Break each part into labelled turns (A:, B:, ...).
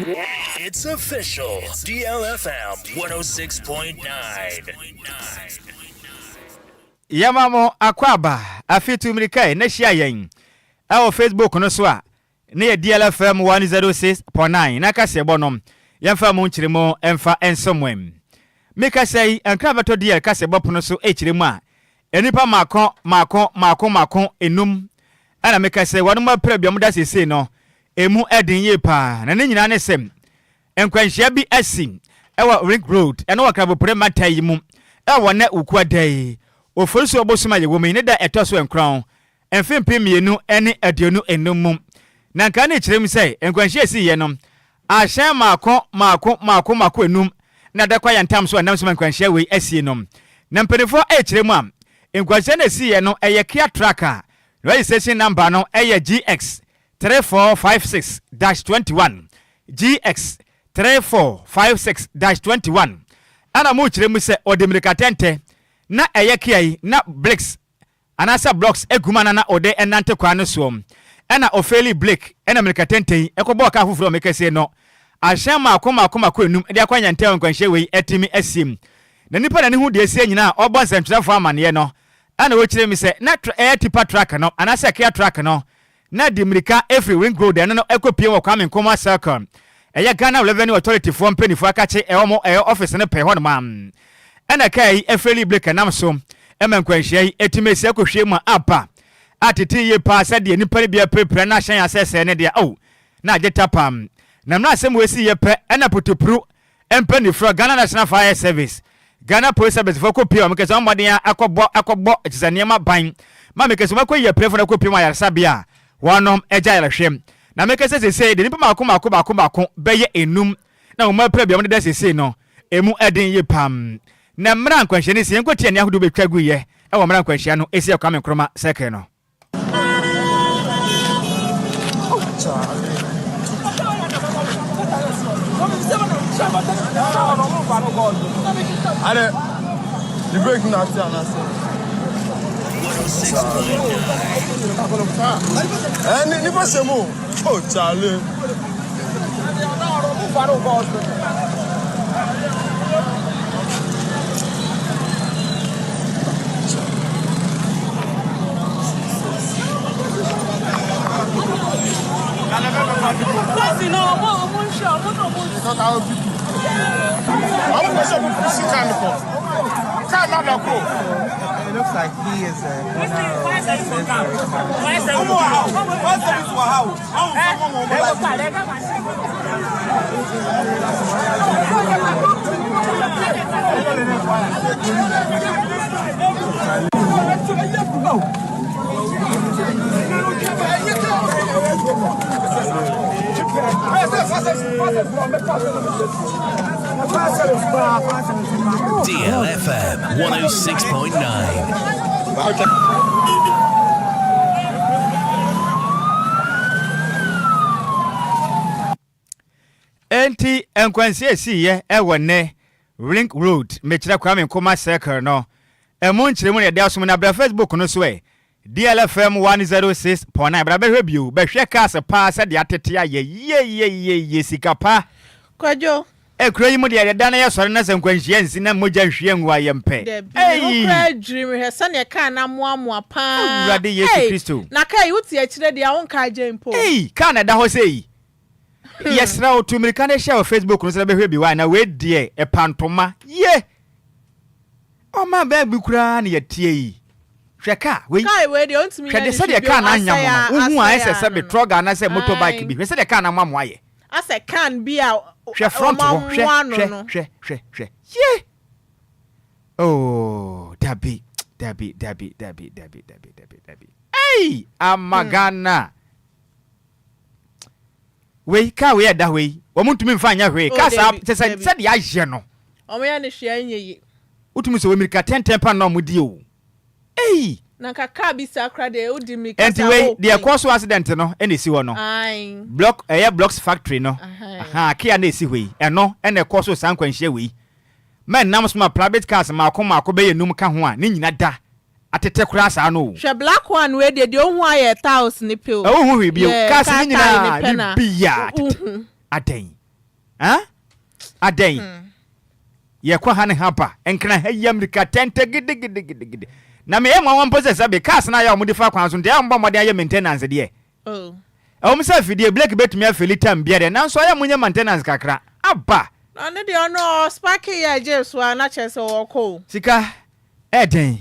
A: It's official. DLFM 106.9.
B: Yɛma mo akwaaba afe tu mmirika yi na hyia yɛn ɛwɔ Facebook no so a ne yɛ DLFM 106.9 na kaseɛbɔ no yɛmfa mu nkyerɛmu mfa nsom mo. Mekasa yi, nkra bɛtɔ DL kaseɛbɔ pono so ɛkyerɛ mu a nnipa mako mako mako mako enum ɛna mekasa yi wɔn apira bi a wɔda seesei no emu ɛden yie paa na ne nyinaa ne sɛ nkwanhyia bi asi ɛwɔ Ring Road ɛno wɔ Krabopore mata yi mu ɛwɔ nɛ Wukuada yi Oforisuo bosom a yɛwɔ mu yi ne da ɛtɔ so 9 mfe 2025 mu. Na nka ne kyerɛ mu sɛ nkwanhyia esiiɛ no ahyɛn mako mako mako mako enum na da kwa yɛn ntam so ɛnam so ma nkwanhyia wei asie no. Na mpanimfoɔ ɛrekyerɛ mu a nkwanhyia no esiiɛ no ɛyɛ Kia truck a registration number no ɛyɛ GX 3456-21 GX 3456-21 ɛna mo kyerɛ mu sɛ ɔde mmirika tɛntɛ na ɛyɛ Kia yi na bricks anaasɛ blocks egu mu ana na ɔde ɛnante kwan no soɔ ɛna ɔfail brake ɛna mmirika tɛntɛ yi ɛkɔbɔɔ kaa foforɔ a ɔmekɛseɛ no ahyɛn mako mako mako enum de akɔ anyantɛn nkwanhyia wei ɛtumi asie na nipa na ne ho deɛ esie nyinaa ɔbɔ nsɛntwerɛfoɔ amaneɛ no ɛna wɔkyerɛ mi sɛ na ɛyɛ tipper truck no anaasɛ Kia truck no na de mmirika efiri Ring Road ɛno no ɛkɔ pie wɔ Kwame Nkrumah Circle ɛyɛ Ghana Revenue Authority foɔ mpanimfoɔ akakye ɛwɔ mo ɛyɛ office no pɛ hɔnom a ɛna kaa yi ɛfail brake nam so ɛma nkwanhyia yi ɛtumi esi akɔhwie mu aba atete yie paa sɛdeɛ nipa no bi apirapira na ahyɛn asɛsɛɛ ne deɛ oh na agye tapam na mmerɛ asɛm wɔ esi yɛ pɛ ɛna putupuru mpanimfoɔ Ghana National Fire Service, Ghana Police Service foɔ kɔ pie wɔn kɛse wɔn mmɔden akɔbɔ akɔbɔ kyesɛ nneɛma ban ma mekɛse wɔn akɔ yi apirafo no akɔ pie mu ayaresabea a wɔnom agya ayarehwɛ na mekɛse sese de nipa mako mako baako baako bɛyɛ enum na wɔn apira bea wɔn deda sese no emu ɛden yie pam na mmerɛ nkwanhyia no si yɛn kɔ tie ne ahodoɔ betwa gu yɛ ɛwɔ mmerɛ nkwanhyia no esi Kwame Nkrumah Circle no.
C: Ade, the break na ati anase.
A: 106.9.
C: Eh, nipa se mu. Oh, Charlie.
D: It looks like he is a owner of this very car.
A: DLFM 106.9.
B: Enti nkwansi esiiɛ ɛwɔ nnɛ Ring Road mekyerɛ Kwame Nkrumah Circle no ɛmu nkyerɛmu na yɛde asom na bra Facebook no so ɛ DLFM 106.9 bra bɛhwɛ bio bɛhwɛ cars paa sɛdeɛ atete ayɛ yie sika pa.
E: Kwadwo.
B: Ekuro yi mu deɛ yɛda na yɛsɔre na sɛ nkwanhyia nsi na mogya nhwie ngu a yɛmpɛ.
E: Dabi ne ho koraa dwiri me hwɛ sɛdeɛ kaa no amoamoa paa.
B: Awurade Yesu Kristo.
E: Na kaa yi wote akyire deɛ wonka agye mpo.
B: Ei kaa na ɛda hɔ sɛ yi. Yɛsrɛ wo to mmirika no hyɛ wɔ Facebook no sɛ bɛhwɛ bi wa na wei deɛ ɛpa ntoma ye. Ɔma bɛn bi koraa na yɛtie yi. Hwɛ kaa wei.
E: Kaa wei deɛ ontumi
B: Hwɛ de sɛdeɛ kaa na anyam no. Wohu a ɛsɛ sɛ betrɔga anaasɛ motorbike bi. Hwɛ sɛdeɛ kaa na amoamoa yɛ.
E: Asɛ can bi a
B: Hwɛ front hɔ hwɛ hwɛ hwɛ hwɛ hwɛ ye. Oh dabi dabi dabi dabi dabi dabi dabi dabi. Ei ama Ghana. Wei kaa wei ɛda hɔ yi wɔn ntumi nfa nyɛ hwee kaa saa kyɛ sɛ sɛdeɛ ayɛ no.
E: Wɔn yɛ ne hwee nyɛ yie.
B: Wotumi sɛ wɔn mirika tɛntɛn pa na wɔn di o. Ei.
E: Na nka kaa bi saa kora deɛ wodi mirika
B: saa. Nti wei deɛ ɛkɔ so accident no ɛna esi hɔ no. Block ɛyɛ blocks factory no. Ahan kia na esi hɔ yi ɛno ɛna ɛkɔ so saa nkwanhyia wei. Mɛ nam so ma private cars maako maako bɛyɛ num ka ho a ne nyina da atete koraa saa no o.
E: Hwɛ black one wei deɛ deɛ ohu ayɛ tiles ne pɛ o.
B: Ɛwo hu hwee bio cars ne nyinaa ne bi ya atete adɛn. Ah? Adɛn? Hmm. Yɛkɔ ha ne ha ba, nkran ha yi amirika tɛntɛ gidigidigidi. Na meyɛ nwanwa mpo sɛ sɛbe cars no ayɛ a wɔde fa kwan so nti ɛyɛ a wɔbɔ mmɔden ayɛ maintenance deɛ.
E: Oh.
B: Ɛwom sɛ afidie, Blake bɛtumi afeeli time biara deɛ, nanso ayɛ a monyɛ maintenance kakra. Aba!
E: Na ɔno deɛ ɔno ɔsparke yɛ gyee so a na kyerɛ sɛ ɔɔkɔ o.
B: Sika, ɛɛden.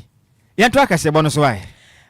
B: Yɛntoa kaseɛbɔ no so ae.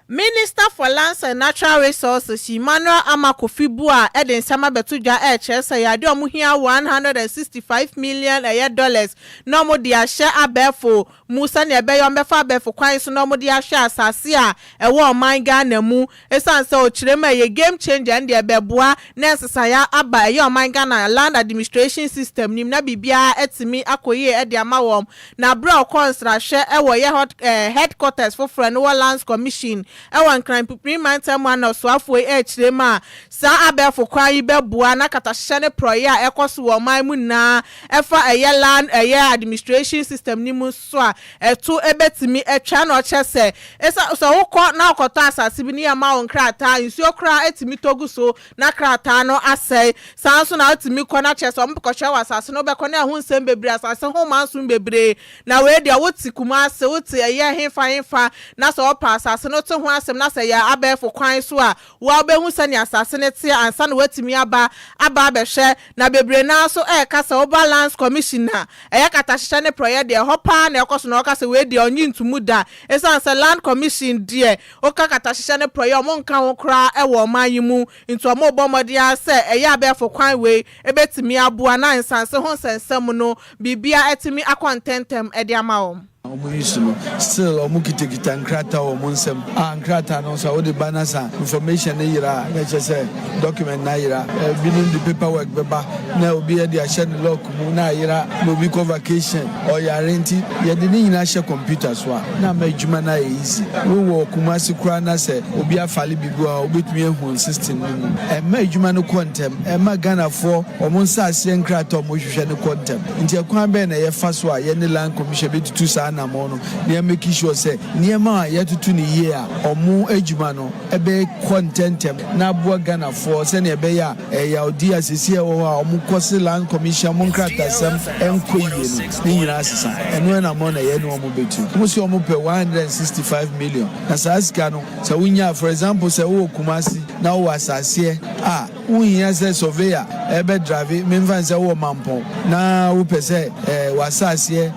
E: Minister for Lands and Natural Resources, Emmanuel Armah Kofi Buah de nsɛm abɛto dwa ɛrekyerɛ sɛ ɛyɛ adeɛ a wɔhia 165 million ɛyɛ dollars na wɔde ahyɛ abɛɛfo mu sɛnea ɛbɛyɛ wɔbɛfa abɛɛfo kwan so na wɔde ahwɛ asase a ɛwɔ ɔman Ghana mu. Esiane sɛ ɔkyerɛ mu a ɛyɛ game changer ɛndeɛ ɛbɛboa na nsesaeɛ aba ɛyɛ ɔman Ghana land administration system no mu na biribiara atumi akɔ yie de ama wɔn. Na berɛ a ɔkɔɔ nsrahwɛ wɔ yɛ headquarters foforɔ ɛno wɔ Lands Commission wɔ Nkran Pipiri mantam mu a na ɔsoafoɔ yi rekyerɛ mu a saa abɛɛfo kwan yi bɛboa na katahyehyɛ ne porɔeɛ a ɛkɔ so wɔ ɔman mu nyinaa ɛfa ɛyɛ land ɛyɛ administration system no mu nso a ɛto bɛtumi atwa na ɔkyerɛ sɛ ɛsa sɛ wokɔ na wokɔtɔ asase bi ne yɛma wo nkrataa nsuo koraa ɛtumi tɔ gu so na krataa no asɛe saa nso na wotumi kɔ na kyerɛ sɛ wɔkɔkyerɛ wɔ asase no wobɛkɔ na ɛho nsɛm bebree asase ho mansom bebree na wei deɛ wote Kumase wote ɛyɛ hefa hefa na sɛ wɔpɛ asase no te ho asɛm na sɛ yɛ abɛɛfo kwan so a Wo ara wobɛhu sɛnea asase no teɛ ansa na woatumi aba aba abɛhwɛ. Na bebree no ara nso reka sɛ woba Lands Commission a, ɛyɛ katahyehyɛ ne porɔeɛ deɛ, ɛhɔ pa ara na ɛkɔ so na wɔka sɛ wei deɛ ɔnnye ntomu da. Ɛsiane sɛ Land Commission deɛ, woka katahyehyɛ ne porɔeɛ a, wɔnka ho koraa wɔ ɔman yi mu. Nti wɔrebɔ mmɔden ara sɛ ɛyɛ abɛɛfo kwan wei bɛtumi aboa na nsanse ho nsɛnsɛm no, biribiara atumi akɔ ntɛmntɛm de ama wɔn.
F: Ɔmo use no still ɔmo kitakita nkrataa wɔ ɔmo nsam a nkrataa no sɛ wode ba na sa information no yera a na ɛkyerɛ sɛ document no ayera. Binom de paper work bɛba na obi de ahyɛ ne lock mu na ayera na obi kɔ vacation ɔyare nti yɛde ne nyinaa hyɛ computer so a na ama adwuma no ayɛ easy. Wowɔ Kumasi koraa na sɛ obi afale biribi wɔ hɔ a wobɛtumi ahu on system no mu. Ɛma adwuma no kɔ ntɛm, ɛma Ghanafoɔ wɔn nsaaseɛ nkrataa a wɔhwehwɛ no kɔ ntɛm. Nti ɛkwan bɛn na yɛfa so a yɛne Land Commission bɛtutu saa anammɔn no na yɛ make sure sɛ nneɛma a yɛatoto no yie a wɔn adwuma no bɛkɔ ntɛntɛm na aboa Ghanafoɔ sɛdeɛ ɛbɛyɛ a ɛyawdi a seesei ɛwɔ hɔ a wɔkɔ se Land Commission wɔn nkratasɛm nkɔ yie no ne nyinaa asesa. Ɛno anammɔn na yɛne wɔn bɛtu. Wɔn se wɔn pɛ 165 million na saa sika no sɛ wonya a for example sɛ wowɔ Kumasi na wowɔ asaseɛ a Wonhia sɛ surveyor bɛ drive, memfa no sɛ wowɔ Mampɔn na wopɛ sɛ w'asaseɛ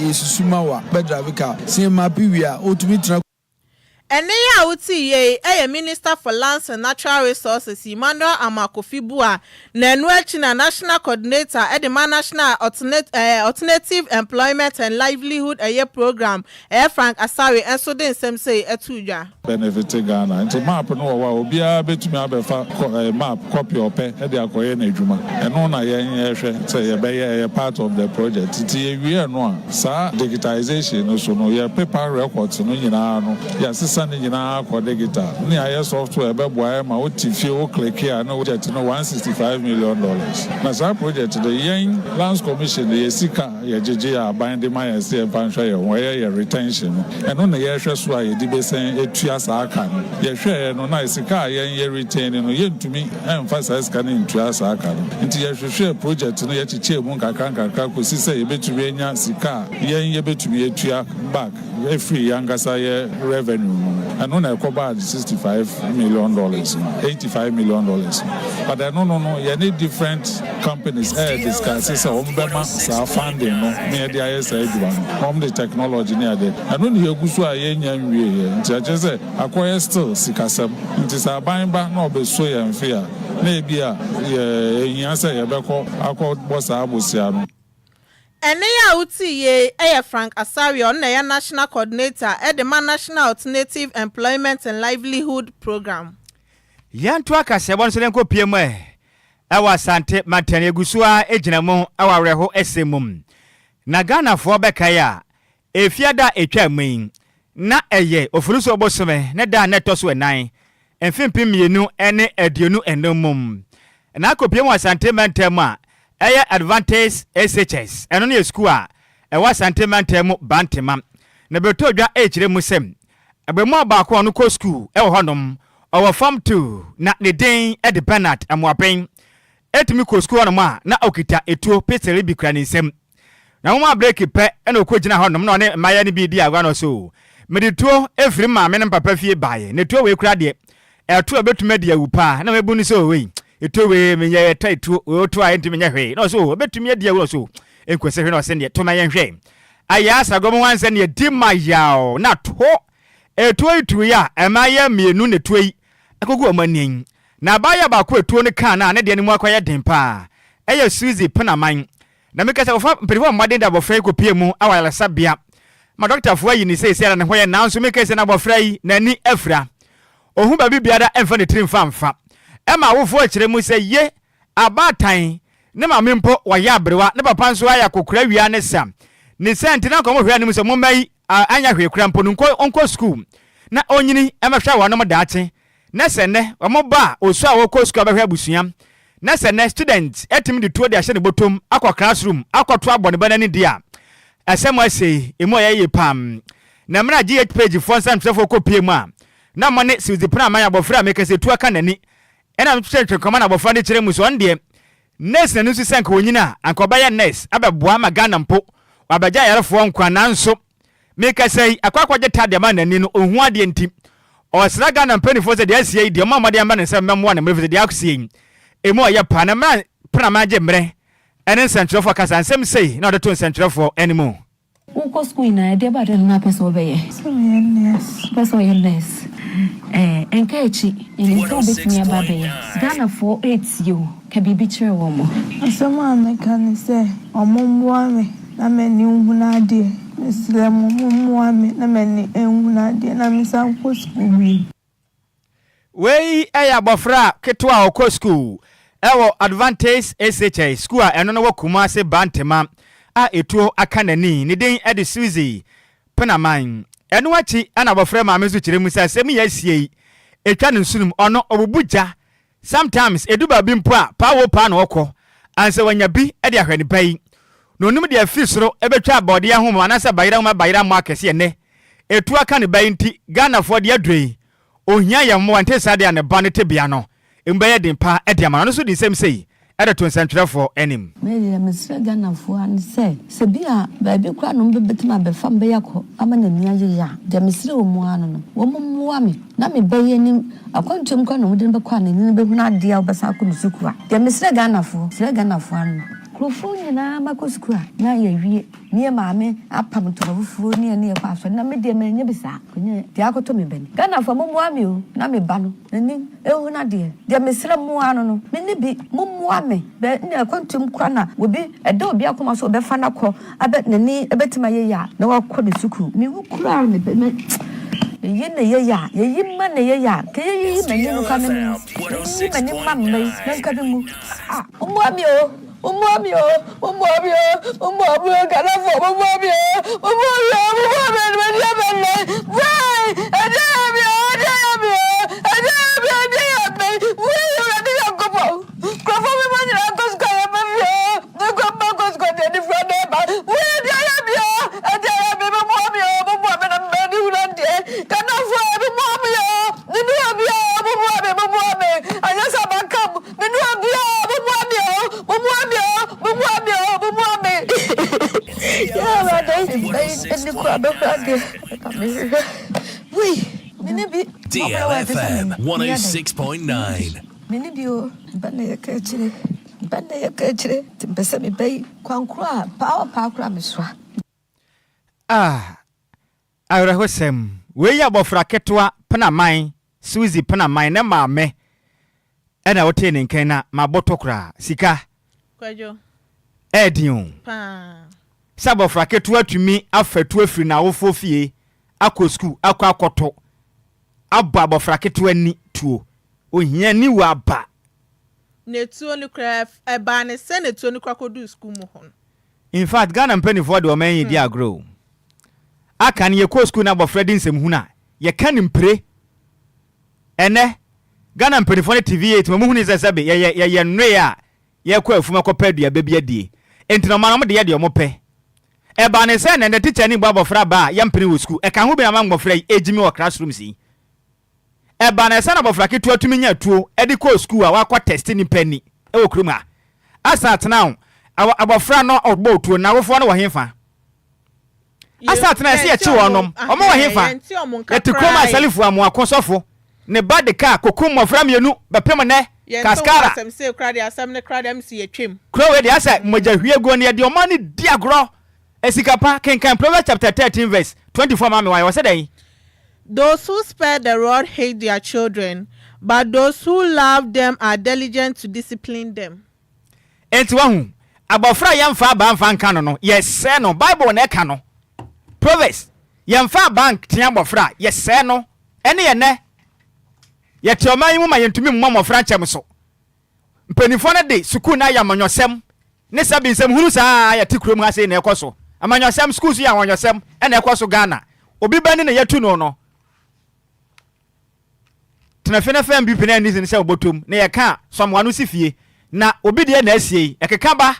F: yɛsusu ma wo a, bɛ drive car. Sɛ yɛ mape wie a, wotumi tena.
E: Ɛnne yi a wote yei yɛ Minister for Lands and Natural Resources Emmanuel Armah Kofi Buah na ɛno akyi na National Coordinator de ma National Alternative Employment and Livelihood ɛyɛ Programme ɛyɛ Frank Asare nso de nsɛm sei too dwa.
G: Benefite Ghana. Nti map no wɔ hɔ a obiara bɛtumi abɛfa kɔ map copy a ɔpɛ de akɔyɛ n'adwuma. Ɛno na yɛn yɛhwɛ sɛ yɛbɛyɛ, ɛyɛ part of the project. Nti yɛwie ɛno a, saa digitisation no so no, yɛ paper records no nyinaa no, yɛasesa ne nyinaa akɔ digital. Ne yɛayɛ software a ɛbɛboa yɛn ma wote fie wo click a na project no $165 million. Na saa project no yɛn Lands Commission de yɛ sika Yɛgyegye a aban de ma yɛn sɛ yɛmfa nhwɛ yɛn ho, ɛyɛ yɛn retention no, ɛno na yɛhwɛ so a yɛde bɛsan atua saa ka no. Yɛhwɛeɛ no, na sika a yɛn yɛ retain no, yɛntumi mfa saa sika no ntua saa ka no. Nti yɛhwehwɛɛ project no, yɛkyekyɛɛ mu nkakra nkakra kɔsi sɛ yɛbɛtumi anya sika a yɛn yɛbɛtumi atua back afiri yɛn ankasa yɛ revenue mu no. Ɛno na ɛkɔbaa $65 million no, $85 million no. But ɛno no no, yɛne different companies ɛɛ discuss sɛ wɔn bɛma saa funding no na yɛde ayɛ saa adwuma no, na wɔn de technology ne ade. Ɛno na yɛgu so a yɛnnya nwieɛ. Nti ɛkyerɛ sɛ akɔyɛ still sikasɛm. Nti sɛ aban ba na ɔbɛsuo yɛn mfe a, na ebi a yɛ ɛhia sɛ yɛbɛkɔ akɔbɔ saa bosea no.
E: Ɛnne yi a wote yei yɛ Frank Asare a ɔno na ɛyɛ National Coordinator de ma National Alternative Employment and Livelihood Programme.
B: Yɛntoa kaseɛbɔ no so na yɛnkɔpue mu ɛ wɔ Asante mantam. Yɛgu so ara gyina mu wɔ awerɛhosɛm mu. Na Ghanafoɔ bɛkae a, Efiada a ɛtwaa mu yi, na ɛyɛ Oforisuo bosome ne da a na ɛtɔ so ɛnan, mfe 2025 mu. Na akɔpue mu wɔ Asante mantam mu a ɛyɛ Adventist SHS, ɛno no yɛ sukuu a ɛwɔ Asante mantam mu Bantema. Na bɛtɔɔ dwa rekyerɛ mu sɛ Abaamua baako a ɔno kɔ sukuu wɔ hɔnom, ɔwɔ Form 2, na ne din de Bernard Amoaben. Etumi kɔ sukuu hɔnom a, na okita etuo, pistol, bi kura ne nsam. Na wɔmaa breki pɛ na ɔkɔgyina hɔnom na ɔne mmayewa no bi redi agorɔ na ɔse, Oo, mede tuo firi me maame ne me papa fie baeɛ, na tuo wei koraa deɛ, ɛto a ɛbɛtumi adi awu paa. Na mabu no sɛ, Oo, wei, etuo wei, menyɛ ɛtɔ etuo, wei woto a ɛntumi nyɛ hwee. Na ɔse, Oo, ɛbɛtumi adi awu. Na ɔse, Oo, ɛnkɔsi hwee. Na ɔse, Neɛ, to ma yɛnhwɛ. Ayɛ asagorɔ mu wansɛ neɛ di ma yaw na to etuo yi tuiɛ a, mmayewa mmienu na etuo yi akɔgu wɔn ani. Na abaayewa baako a etuo no kaa no a ne deɛ no mu akɔyɛ den paa yɛ Suzy Penaman. Na meka sɛ wɔfa mpanyinfoɔ bɔ mmɔden de abɔfra yi kɔpue mu wɔ ayaresabea ma dɔktafoɔ ayi no seesei ara ne ho yɛ nanso meka sɛ na abɔfra yi n'ani afira. Ɔhu baabi biara mfa ne tiri mfa mfa. Ɛma awofoɔ kyerɛ mu sɛ ye abaatan ne maame mpo wɔyɛ aberewa ne papa nso ayɛ akɔkora wia ne sa. Ne saa nti na nka wɔhwɛ anim sɛ momma yi anyɛ hwee koraa mpo no nkɔ ɔnkɔ sukuu na ɔnyini mmɛhwɛ wɔnom daakye. Na sɛ nnɛ wɔn ba a ɔsua a ɔkɔ sukuu abɛhwɛ abusua, na sɛ nnɛ student atumi de tuo de ahyɛ ne bɔtɔm akɔ classroom akɔto abɔ ne ba no ani deɛ a, asɛm asei, emu ayɛ yie paa. Na mmerɛ a GH Page foɔ nsɛntwerɛfoɔ kɔ pie mu a, na mo ne Suzy Pena-Aman abɔfra a meka sɛ tuo aka n'ani, ɛna metwetwe nkɔmmɔ na abɔfra no kyerɛ mu sɛ ɔno deɛ nurse na n'ani so sɛ anka ɔnyini a anka ɔbɛyɛ nurse abɛboa ama Ghana mpo wabɛgye ayarefoɔ nkwa nanso Mekasa yi, akɔ akɔgye ta de ama n'ani no, ɔnhu adeɛ nti, ɔsrɛ Ghana mpaninfoɔ sɛ deɛ asie yi deɛ ɔmmɔ mmɔden mma ne nsa mmɛmmoa no mmerɛ firi sɛ deɛ asie yi, ɛmu ɔyɛ paa. Na mmerɛ a Pena gye mmerɛ ne nsɛntwerɛfoɔ kasa, nsɛm sei na ɔde to nsɛntwerɛfoɔ anim.
H: Wokɔ sukuu nyinaa, ɛdeɛ bɛn na na wopɛ sɛ wobɛyɛ?
I: Sɛ meyɛ nurse.
H: Wopɛ sɛ woyɛ nurse? Ɛɛ, ɛnka akyi, yɛnim sɛ wobɛtumi aba abɛyɛ. Ghanafoɔ retie wo. Ka biribi kyerɛ wɔn.
I: Asɛm a mɛka ne sɛ, wɔmmoa me na m'ani nhunu adeɛ. Mesrɛ mo, mommoa me na m'ani nhunu adeɛ na mensan nkɔ sukuu bio.
B: Wei yɛ abɔfra ketewa a ɔkɔ sukuu wɔ Advantage SHS sukuu a ɛno no wɔ Kumasi Bantama a etuo aka n'ani. Ne din de Suzy Penaman. Ɛno akyi na abɔfra maame nso kyerɛ mu sɛ asɛm yi a asie yi, etwa ne nsonom. Ɔno, ɔbubu gya Sometimes edu baabi mpo a paa wo paa na ɔkɔ ansa wanya bi de ahwɛ ne ba yi. Na onim deɛ afiri soro ɛbɛtwa abɔdeɛ ahoma anaasɛ bayerɛ ahoma bayerɛ ammɔ akɛseɛ nnɛ. Etuo aka ne ba yi nti Ghanafoɔ deɛ aduro yi ohia yɛn mmoa nte saa deɛ a ne ba no tebea no emu bɛyɛ den paa de ama no. Ɔno nso de nsɛm sei de to nsɛntwerɛfoɔ anim.
H: Me deɛ mesrɛ Ghanafoɔ ara ne sɛ, sɛ bi a baabi koraa na wɔbɛtumi abɛfa me bɛyɛ akɔ ama n'ani agye yɛ a, deɛ mesrɛ wɔn ara no no, wɔn mmoa me na me ba yi anim akwantuo mu koraa na wɔde no bɛkɔ a n'ani no bɛhunu adeɛ a ɔbɛsan akɔ ne sukuu a. Deɛ mesrɛ Ghanafoɔ, mesrɛ Ghanafoɔ ara no, nkurɔfoɔ nyinaa bɛkɔ sukuu a na yɛawie, ne yɛn maame apam ntoma fufuo ne yɛne yɛkɔ asɔre, na me deɛ manyɛ bi saa, kɔnyɛ deɛ akɔtɔ me ba ni. Ghanafoɔ mommoa me o, na me ba no n'ani nhunu adeɛ. Deɛ mesrɛ mo ara no no, menni bi, mommoa me. Bɛ nna akwantuom koraa na obi, ɛda obi akoma so ɔbɛfa no akɔ abɛ n'ani bɛtumi ayɛ yie a, na wakɔ ne sukuu. Me ho koraa na mepɛ, me, meyi na ɛyɛ yie a, yɛyi ma na ɛyɛ yie a, nka yɛyiyi m'ani no koraa na me, meyiyi m'ani ma mma yi, na nka me nwu. Ah, mommoa me o, mommoa me o, mommoa me o, mommoa me o, Ghanafoɔ, mommoa me o, mommoa me o, mommoa me o, m'ani abɛ nnɛ, wei, ɛdeɛ ayɛ me o, ɛdeɛ ayɛ me o, ɛdeɛ ayɛ me o, ɛdeɛ ayɛ me, wei, Awurade Nyankopɔn. Nkurɔfoɔ bi ma nyinaa kɔ sukuu a yɛba fie o ne kɔ mma kɔ sukuu a deɛ nifura na ɛba wei ɛde ayɛ mi o ɛde ayɛ mi bɛboa mi o bɛboa mi na mma ni wura deɛ Ghanafoɔ bɛboa mi o ne nua bi o bɛboa mi bɛboa mi anyɛ sɛ baka mu me nua bi o bɛboa mi o bɛboa mi o bɛboa mi o bɛboa mi yɛ awurade ɛni kura bɛkura deɛ ɛka mehwehwɛ wei mene bi
A: DLFM 106.9.
H: Menni bi o, ba na yɛka akyire, ba na yɛka akyire, nti mpɛ sɛ meba yi kwan koro a paa ɔpaa koraa mesoa.
B: Ah, awerɛhosɛm! Wei yɛ abɔfra ketewa Penaman, Suzy Penaman, ne maame ɛna wotee ne nkan na maboto koraa. Sika.
E: Kwadwo.
B: Ɛɛden o.
E: Paa.
B: Sɛ abɔfra ketewa tumi afa tu afiri n'awofoɔ fie akɔ sukuu akɔ akɔto abɔ abɔfra ketewa ni tuo. Ohia ni wɔ aba.
E: Na etuo no koraa ɛbaa ne sɛ na etuo no koraa kɔduu sukuu mu hɔ no.
B: In fact Ghana mpaninfoɔ de ɔman yi di agorɔ o. Aka no yɛkɔɔ sukuu na abɔfra di nsɛmhunu a, yɛka no mpire. Ɛnɛ Ghana mpaninfoɔ no te V8 ma muhunu sɛ sɛbe yɛyɛ yɛyɛ nnoe a yɛkɔ afum akɔpɛ aduaba bi adie. Enti na ɔman no wɔde yɛ deɛ wɔpɛ. Ɛbaa ne sɛ na ɛnɛ tikyani bɔ abɔfra aba a yɛmpene wɔ sukuu. Ɛka ho bi na ama mmɔfra yi ɛgyimi wɔ classrooms yi. Ɛba no ɛsɛ na abɔfra ketewa tumi nya tuo de kɔ sukuu a wakɔ tɛste nipa ani. wɔ kurom ha. Asa atena o, awɔ abɔfra no ɔbɔ otuo no, n'awofoɔ no wɔ hefa? Asa atena ɛsɛ yɛkye wɔn nom, wɔn wɔ hefa? Yɛte kurom a Salifu Amoako sɔfo ne ba de kaa kokum mmɔfra mmienu bɛpem nnɛ, Kaskara. Kuro wei deɛ asɛ mogya hwie guo no yɛde ɔman no di agorɔ. Sika pa, kenkan Proverbs chapter 13 verse 24 ma me wae, ɔsɛ dɛn?
E: Those who spare the rod hate their children, but those who love them are diligent to discipline them.
B: Enti wahu, abɔfra a yɛmfa abaa mfa nka no no, yɛsɛe no. Bible na ɛka no. Proverbs, yɛmfa abaa ntea abɔfra a, yɛsɛe no. Ɛne yɛn nnɛ. Yɛte ɔman yi mu ma yɛntumi mmɔ mmɔfra nkyɛm so. Mpanimfoɔ no de sukuu no ayɛ amanyɔsɛm ne sɛbe nsɛm hunu saa a yɛte kurom ha sei na ɛkɔ so. Amanyɔsɛm, sukuu so yɛ amanyɔsɛm na ɛkɔ so Ghana. Obi ba ni na yɛatu no no. Tena fie na fa MVP no anni sene sɛ wobɔtɔm na yɛka a, sɔm w'ano si fie. Na obi deɛ na asie yi, ɛkeka ba.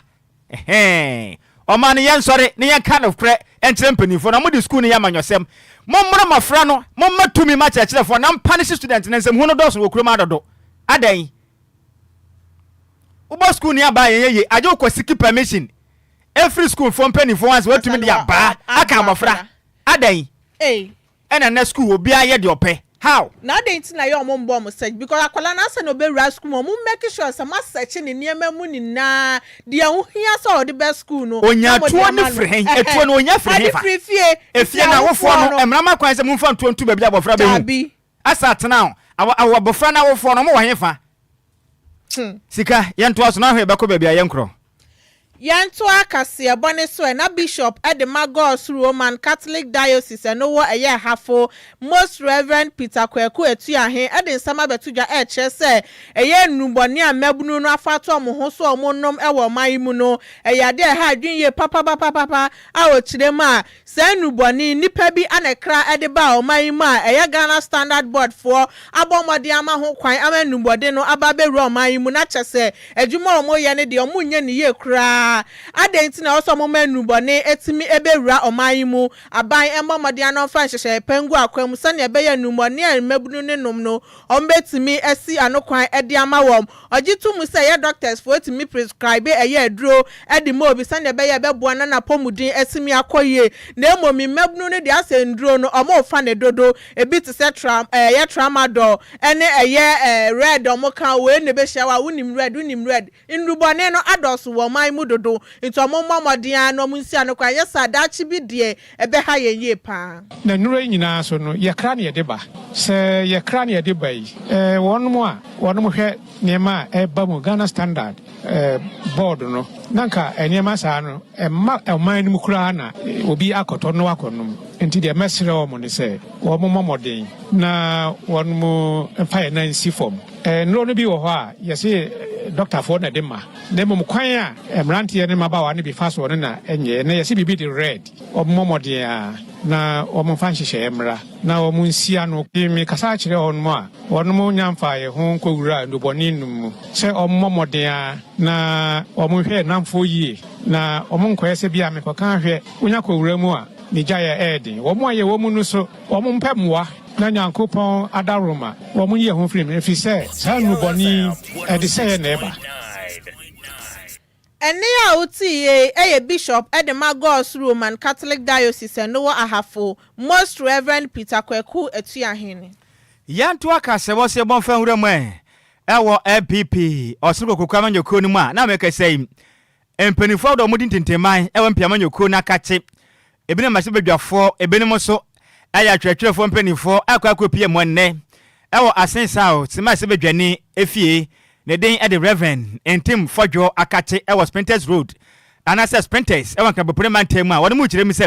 B: Ɛhɛɛ. Ɔman no yɛnsɔre na yɛnka nokorɛ nkyerɛ mpanimfoɔ no. Wɔde sukuu no yɛ amanyɔsɛm. Mommoro mmɔfra no, momma tumi ma akyerɛkyerɛfoɔ na mpanihye student no. Nsɛmhunu no dɔɔso wɔ kurom ha dodo. Adɛn? Wobɔ sukuuni abaa a ɛnyɛ yie, agye wokɔ seek permission ɛfiri sukuufoɔ mpanimfoɔ hɔ ansa woatumi de abaa aka abɔfra. Adɛn? Ɛna nnɛ sukuu obiara yɛ deɛ ɔpɛ. How?
E: Na adɛn nti na yɛ ɔmo mbɔ ɔmo search because akwadaa no ansa na ɔbɛwura school mu ɔmo make sure sɛ mo asɛkye ne nneɛma mu nyinaa deɛ ɛho hia sɛ ɔde bɛ school no
B: Ɔnya
E: na mo de
B: tuo
E: ama
B: no
E: no
B: firi he?
E: ɛhɛn
B: Etuo no ɔnya firi
E: ɔde
B: hefa?
E: firi fie nti
B: Efie no awofoɔ
E: awofoɔ
B: no
E: no
B: mmara ma kwan sɛ momfa ntuo nto baabi a abɔfra bɛhu.
E: Dabi.
B: Asa atena o, awɔ awɔ abɔfra no awofoɔ no ɔmo wɔ hefa? Sika, yɛntoa so na ahwɛ yɛbɛkɔ baabi a yɛnkorɔ.
E: Yɛntoa kaseɛbɔ no so ɛ, na Bishop de ma Gɔs Roman Catholic Diocese ɛno wɔ ɛyɛ Ahafo, Most Rev. Peter Kwaku Atuahe de nsɛm abɛto dwa ɛrekyerɛ sɛ ɛyɛ nnubɔne a mmabunu no afa ato wɔn ho so a wɔnom wɔ ɔman yi mu no ɛyɛ adeɛ a ɛha adwene yie papapapapa a ɔkyerɛ mu a Saa nnubɔne yi, nnipa bi na ɛkra de baa ɔman yi mu a ɛyɛ Ghana Standard Board foɔ abɔ mmɔden ama ho kwan ama nnubɔden no aba abɛwura ɔman yi mu na kyɛ sɛ adwuma a wɔyɛ no deɛ wɔnyɛ no yie koraa. Adɛn nti na ɛwɔ sɛ wɔma nnubɔne tumi bɛwura ɔman yi mu? Aban mmɔ mmɔden ara na wɔmfa nhyehyɛeɛ pa ngu akwan mu sɛdeɛ ɛbɛyɛ a nnubɔne a mmabunu no nom no wɔbɛtumi asi ano kwan de ama wɔn. Ɔgye to mu sɛ ɛyɛ doctors foɔ tumi prescribe ɛyɛ aduro de ma obi sɛdeɛ ɛbɛyɛ a ɛbɛboa na n'apɔmuden atumi akɔ yie na mmom mmabunu no deɛ asɛ nnuro no wɔrefa no dodo ebi te sɛ tra ɛyɛ tramadol ɛne ɛyɛ red a wɔka wei na ɛbɛhyia wo a wonim red wonim red nnurubɔne no adɔɔso wɔ ɔman mu dodo nti wɔmmɔ mmɔden ara na wɔnsi ano kwan anyɛ saa daakye bi deɛ ɛbɛha yɛn yie paa.
J: Na nnuro yi nyinaa nso no, yɛkra na yɛde ba. Sɛ yɛkra na yɛde ba yi, wɔnom a wɔnom hwɛ nneɛma a ɛba mu, Ghana Standard Board no, na nka nneɛma saa no, ɛmma ɔman no mu koraa na obi akɔtɔ na wakɔnom. Nti deɛ mɛsrɛ wɔn ne sɛ, wɔn mmɔ mmɔden na wɔn mfa yɛn nan nsi fam. Nnuro no bi wɔ hɔ a, yɛse dɔktafoɔ na ɛde ma, na mmom kwan a mmeranteɛ ne mmabaawa no bi fa soɔ no na ɛnyɛ. Ɛnnɛ yɛse biribi de red. Wɔmmɔ mmɔden ara na wɔmfa nhyehyɛeɛ mmra na wɔnsi ano. Mekasa kyerɛ wɔn a wɔn nya mfaa yɛn ho nkɔwuraa nnubɔne nom mu sɛ wɔmmɔ mmɔden ara na wɔnhwɛ yɛn nnamfoɔ yie na wɔnkɔyɛ sɛ bi a mekɔka ahwɛ wonya kɔwura mu a ne gyaeɛ ɛyɛ den. Wɔn a yɛwɔ mu no nso wɔmpɛ mmoa na Nyankopɔn adaworoma wɔnyi yɛn ho mfiri mu ɛfiri sɛ saa nnubɔne yi ɛde sɛeɛ na ɛba.
E: Ɛnne a wotii yei yɛ Bishop de ma Gɔs Roman Catholic Diocese ɛno wɔ Ahafo, Most Rev. Peter Kwaku Atuahene.
B: Yɛntoa kasɛbɔ so yɛbɔ mfa nwura mu ɛ ɛwɔ NPP Ɔsoro Kokoku Amanyɔkuo no mu a na mekasa yi mpaninfoɔ ahodoɔ a wɔdi ntentenman ɛwɔ NPP Amanyɔkuo no akakye Ebinom mmarahyɛbadwafoɔ, ebinom nso yɛ atwerɛtwerɛfoɔ mpanimfoɔ akɔ akɔpie mu ɛnnɛ wɔ Asen South mmarahyɛbadwani efie. Ne din de Rev. Ntim Fɔdwo Akatse wɔ Spintex Road anaasɛ Spintex wɔ Nkrabopore mantam mu a wɔn mu kyerɛ mu sɛ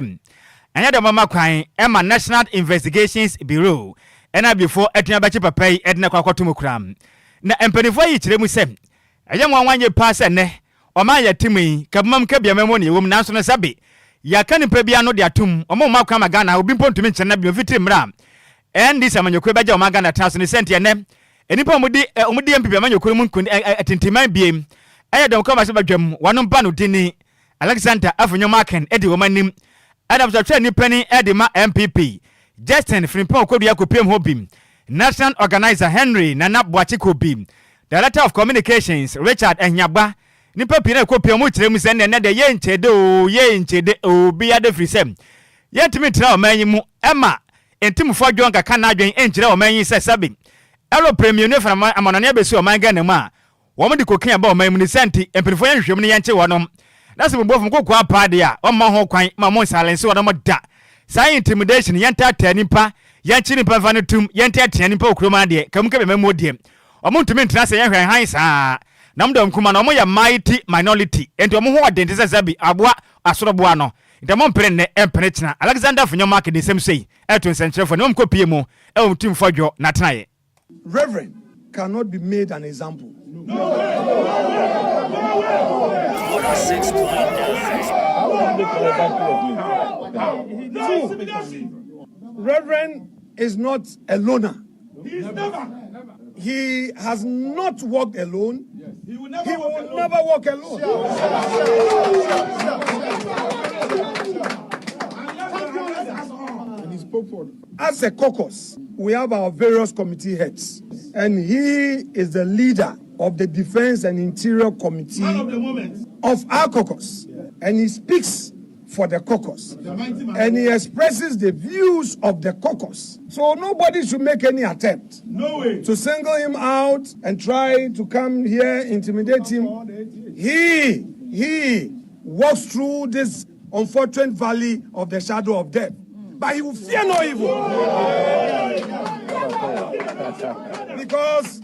B: ɛnyɛ dɛ wɔbɛma kwan ma National Investigations Bureau NIB foɔ atumi abɛkye papa yi de no akɔ akɔto mu koraa. Na mpanimfoɔ yi kyerɛ mu sɛ ɛyɛ nwanwa yie paa sɛ nnɛ Ɔman a yɛte mu yi, kabumam kabiama mu na yɛwɔ mu nanso no sɛbe yɛaka nipa bi ano de atom, wɔn mma kwan ma Ghana ha obi mpo ntumi nkyerɛ n'adwene mfitiri mmerɛ a NDC amanyɔkuo bɛgye ɔman Ghana tena so ne sɛ nti ɛnnɛ nnipa a wɔdi wɔdi NPP amanyɔkuo no mu nkun atintiman biem ɛyɛ dɔm kɔ mmarahyɛ badwam wɔnom ba no dini Alexander Afunyo Markin di wɔn anim ɛna abusatwerɛni panin de ma NPP Justin Frimpong Kodua kɔpiem hɔ bi National Organizer Henry Nana Boakye kɔ bi. Director of Communications, Richard Ahiagba, Nnipa pii na ɛkɔ pia wɔn kyerɛ mu sɛ ɛnɛ ɛnɛ deɛ yɛnkyɛ de oo, yɛnkyɛ de oo, obiara de firi sɛ yɛntumi ntena ɔman yi mu ɛma ntemfoɔ John kaka n'adwen nkyerɛ ɔman yi sɛ sɛbe aeroplane mmienu afiri amanɔne abɛsi ɔman Ghana mu a wɔn de cocaine aba ɔman mu ne saa nti mpanyinfoɔ yɛ nhwehwɛmu no yɛnkye wɔnom na sɛ mubuafo kokoa paa deɛ a wɔmma ho kwan ma wɔn nsalense wɔnom da. Saa intimidation yɛntaataa nipa, yɛnkye nipa mfa no tum, yɛnteatea nipa wɔ kurom ha deɛ ka mu ka bi amammuo deɛ wɔn ntumi ntena ase yɛnhwɛ hann saa. Na wɔn dɔm kumaa no wɔn yɛ mighty minority enti wɔn ho ɔden te sɛ zabi aboa asoroboa no nti wɔn mpere nnɛ mpene kyena. Alexander Funyɔmake de nsɛm sei reto nsɛnkyerɛfoɔ anim wɔn kɔ pie mu wɔ Tumfoɔ Dwo n'atenaeɛ.
F: Reverend cannot be made an example. Two, Reverend is not a loner. He has not walked alone. He will never, he will never walk alone. As a caucus, we have our various committee heads, and he is the leader of the Defense and Interior Committee of, of our caucus. And he speaks for the caucus. And he expresses the views of the caucus. So nobody should make any attempt no way. to single him out and try to come here, intimidate him. He, he walks through this unfortunate valley of the shadow of death. But he will fear no evil. Because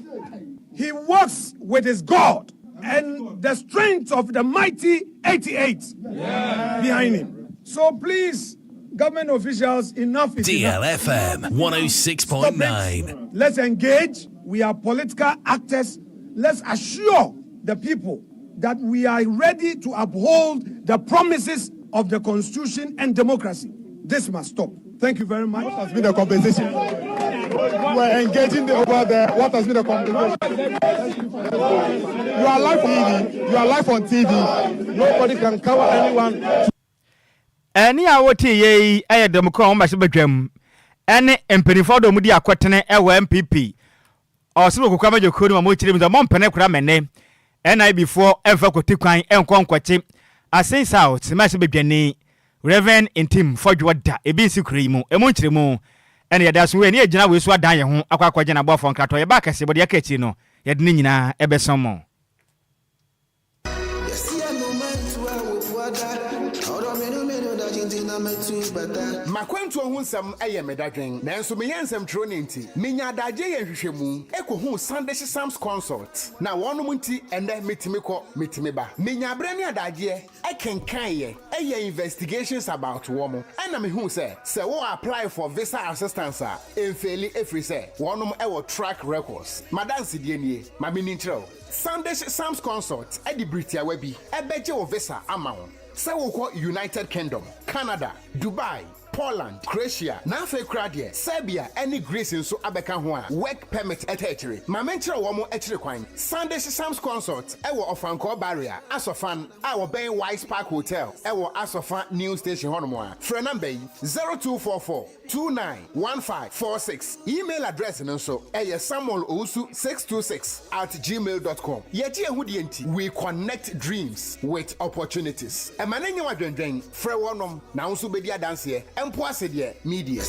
F: he walks with his God and the strength of the mighty 88 yeah. behind him. So please, government officials, enough is
A: DLFM 106.9.
F: Let's engage. We are political actors. Let's assure the people that we are ready to uphold the promises of the constitution and democracy. This must stop. Thank you very much.
C: What has been the compensation? We're engaging the, over there. What has been the compensation? You are live on TV. You are live on TV. Nobody can cover anyone.
B: Ɛnne a wotee yɛ yi yɛ dɔm ko a wɔn bɛhyɛ badwam ne mpanimfoɔ a wɔdi akɔtene wɔ NPP Ɔsom Kokoa Amanyɔkuo no mu a wɔkyerɛ mu sɛ wɔmpene koraa ma ɛnnɛ NIB foɔ mfa kwati kwan nkɔ nkɔkye Asin South mmarahyɛbadwani Rev. Ntim Fɔdwoɔ da ebi nsi kuro yi mu. Emu nkyerɛmu ɛna yɛde aso wei ne yɛgyina wei so adan yɛn ho akɔ akɔgye n'aboafoɔ nkratoɔ. Yɛba akɛseɛ bɔ deɛ aka akyiri no yɛde ne nyinaa ɛbɛsom mo.
K: M'akwantuo ho nsɛm yɛ me dadwen, nanso meyɛ nsɛmtwerɛni nti, menya adagyeɛ yɛ nhwehwɛmu kɔhuu Sandish Sams Consult, na wɔnom nti ɛnnɛ metumi kɔ, metumi ba. Menya berɛ ne adagyeɛ kenkaneeɛ, yɛɛ investigations about wɔn, ɛna mehuu sɛ, sɛ wo apply for visa assistance a, ɛmfeeli ɛfiri sɛ wɔnom wɔ track records. M'adansedie nie, ma menni nkyerɛ wo. Sandish Sams Consult de bere tiawa bi bɛgye wo visa ama wo sɛ wokɔ United Kingdom, Canada, Dubai, Poland, Croatia, na afei koraa deɛ Serbia ne Greece nso abɛka ho a work permit ta akyire. Ma menkyerɛ wɔn akyiri kwan. Sandish Sams Consult wɔ Ɔfankɔɔ Barrier, Asɔfan, a wɔbɛn Wise Park Hotel wɔ Asɔfa New Station hɔnom a. Frɛ namba yi, 0244 291546. Email address no nso ɛyɛ samuelowusu626 at gmail dot com. Yɛgye yɛn ho die nti, we connect dreams with opportunities. Ɛma no nyɛ wo adwendwen, frɛ wɔnom na wo nso wobɛdi adanseɛ, mpo ase deɛ, media.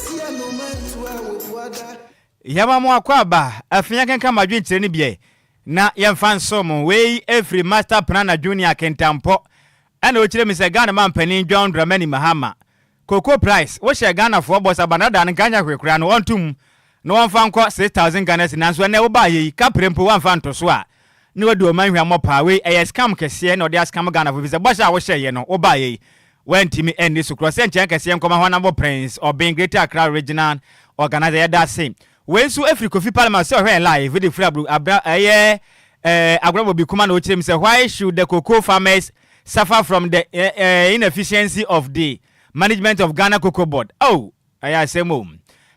B: Yɛma mo akwaaba, afei yɛnkenkan mo adwenkyerɛ no bi na yɛmfa nso mo. Wei firi Master Planner Junior Kintampɔ ɛna ɔkyerɛ mi sɛ Ghana manpanin John Dramani Mahama Cocoa price, wo hyɛ Ghana foɔ bɔ sɛ abandadaa no nka nyɛ hwee koraa no ɔnto mu na wɔnfa nkɔ 6000 Ghana cedi nanso ɛnɛ wo baa yɛ yi kaprɛ mpo woanfa nto so a ne wadi ɔman hwammɔ paa wei ɛyɛ scam kɛseɛ na ɔde ascam Ghana foɔ fisɛ bɔhyɛ a wo hyɛ yɛ no wo baa yɛ yi woantimi anni so korɔ sɛ nkyɛn kɛseɛ nkɔma Honourable Prince Obeng Greater Accra Regional Organizer yɛda ase Wei nso firi Kofi Palmer sɛ ɔhwɛ yɛn live de firi abro abra ɛyɛ eh, Agorɔ Bobi Kuma na ɔkyerɛ mu sɛ why should the cocoa farmers suffer from the eh, eh, inefficiency of the management of Ghana Cocoa Board? Oh, ɛyɛ asɛm o.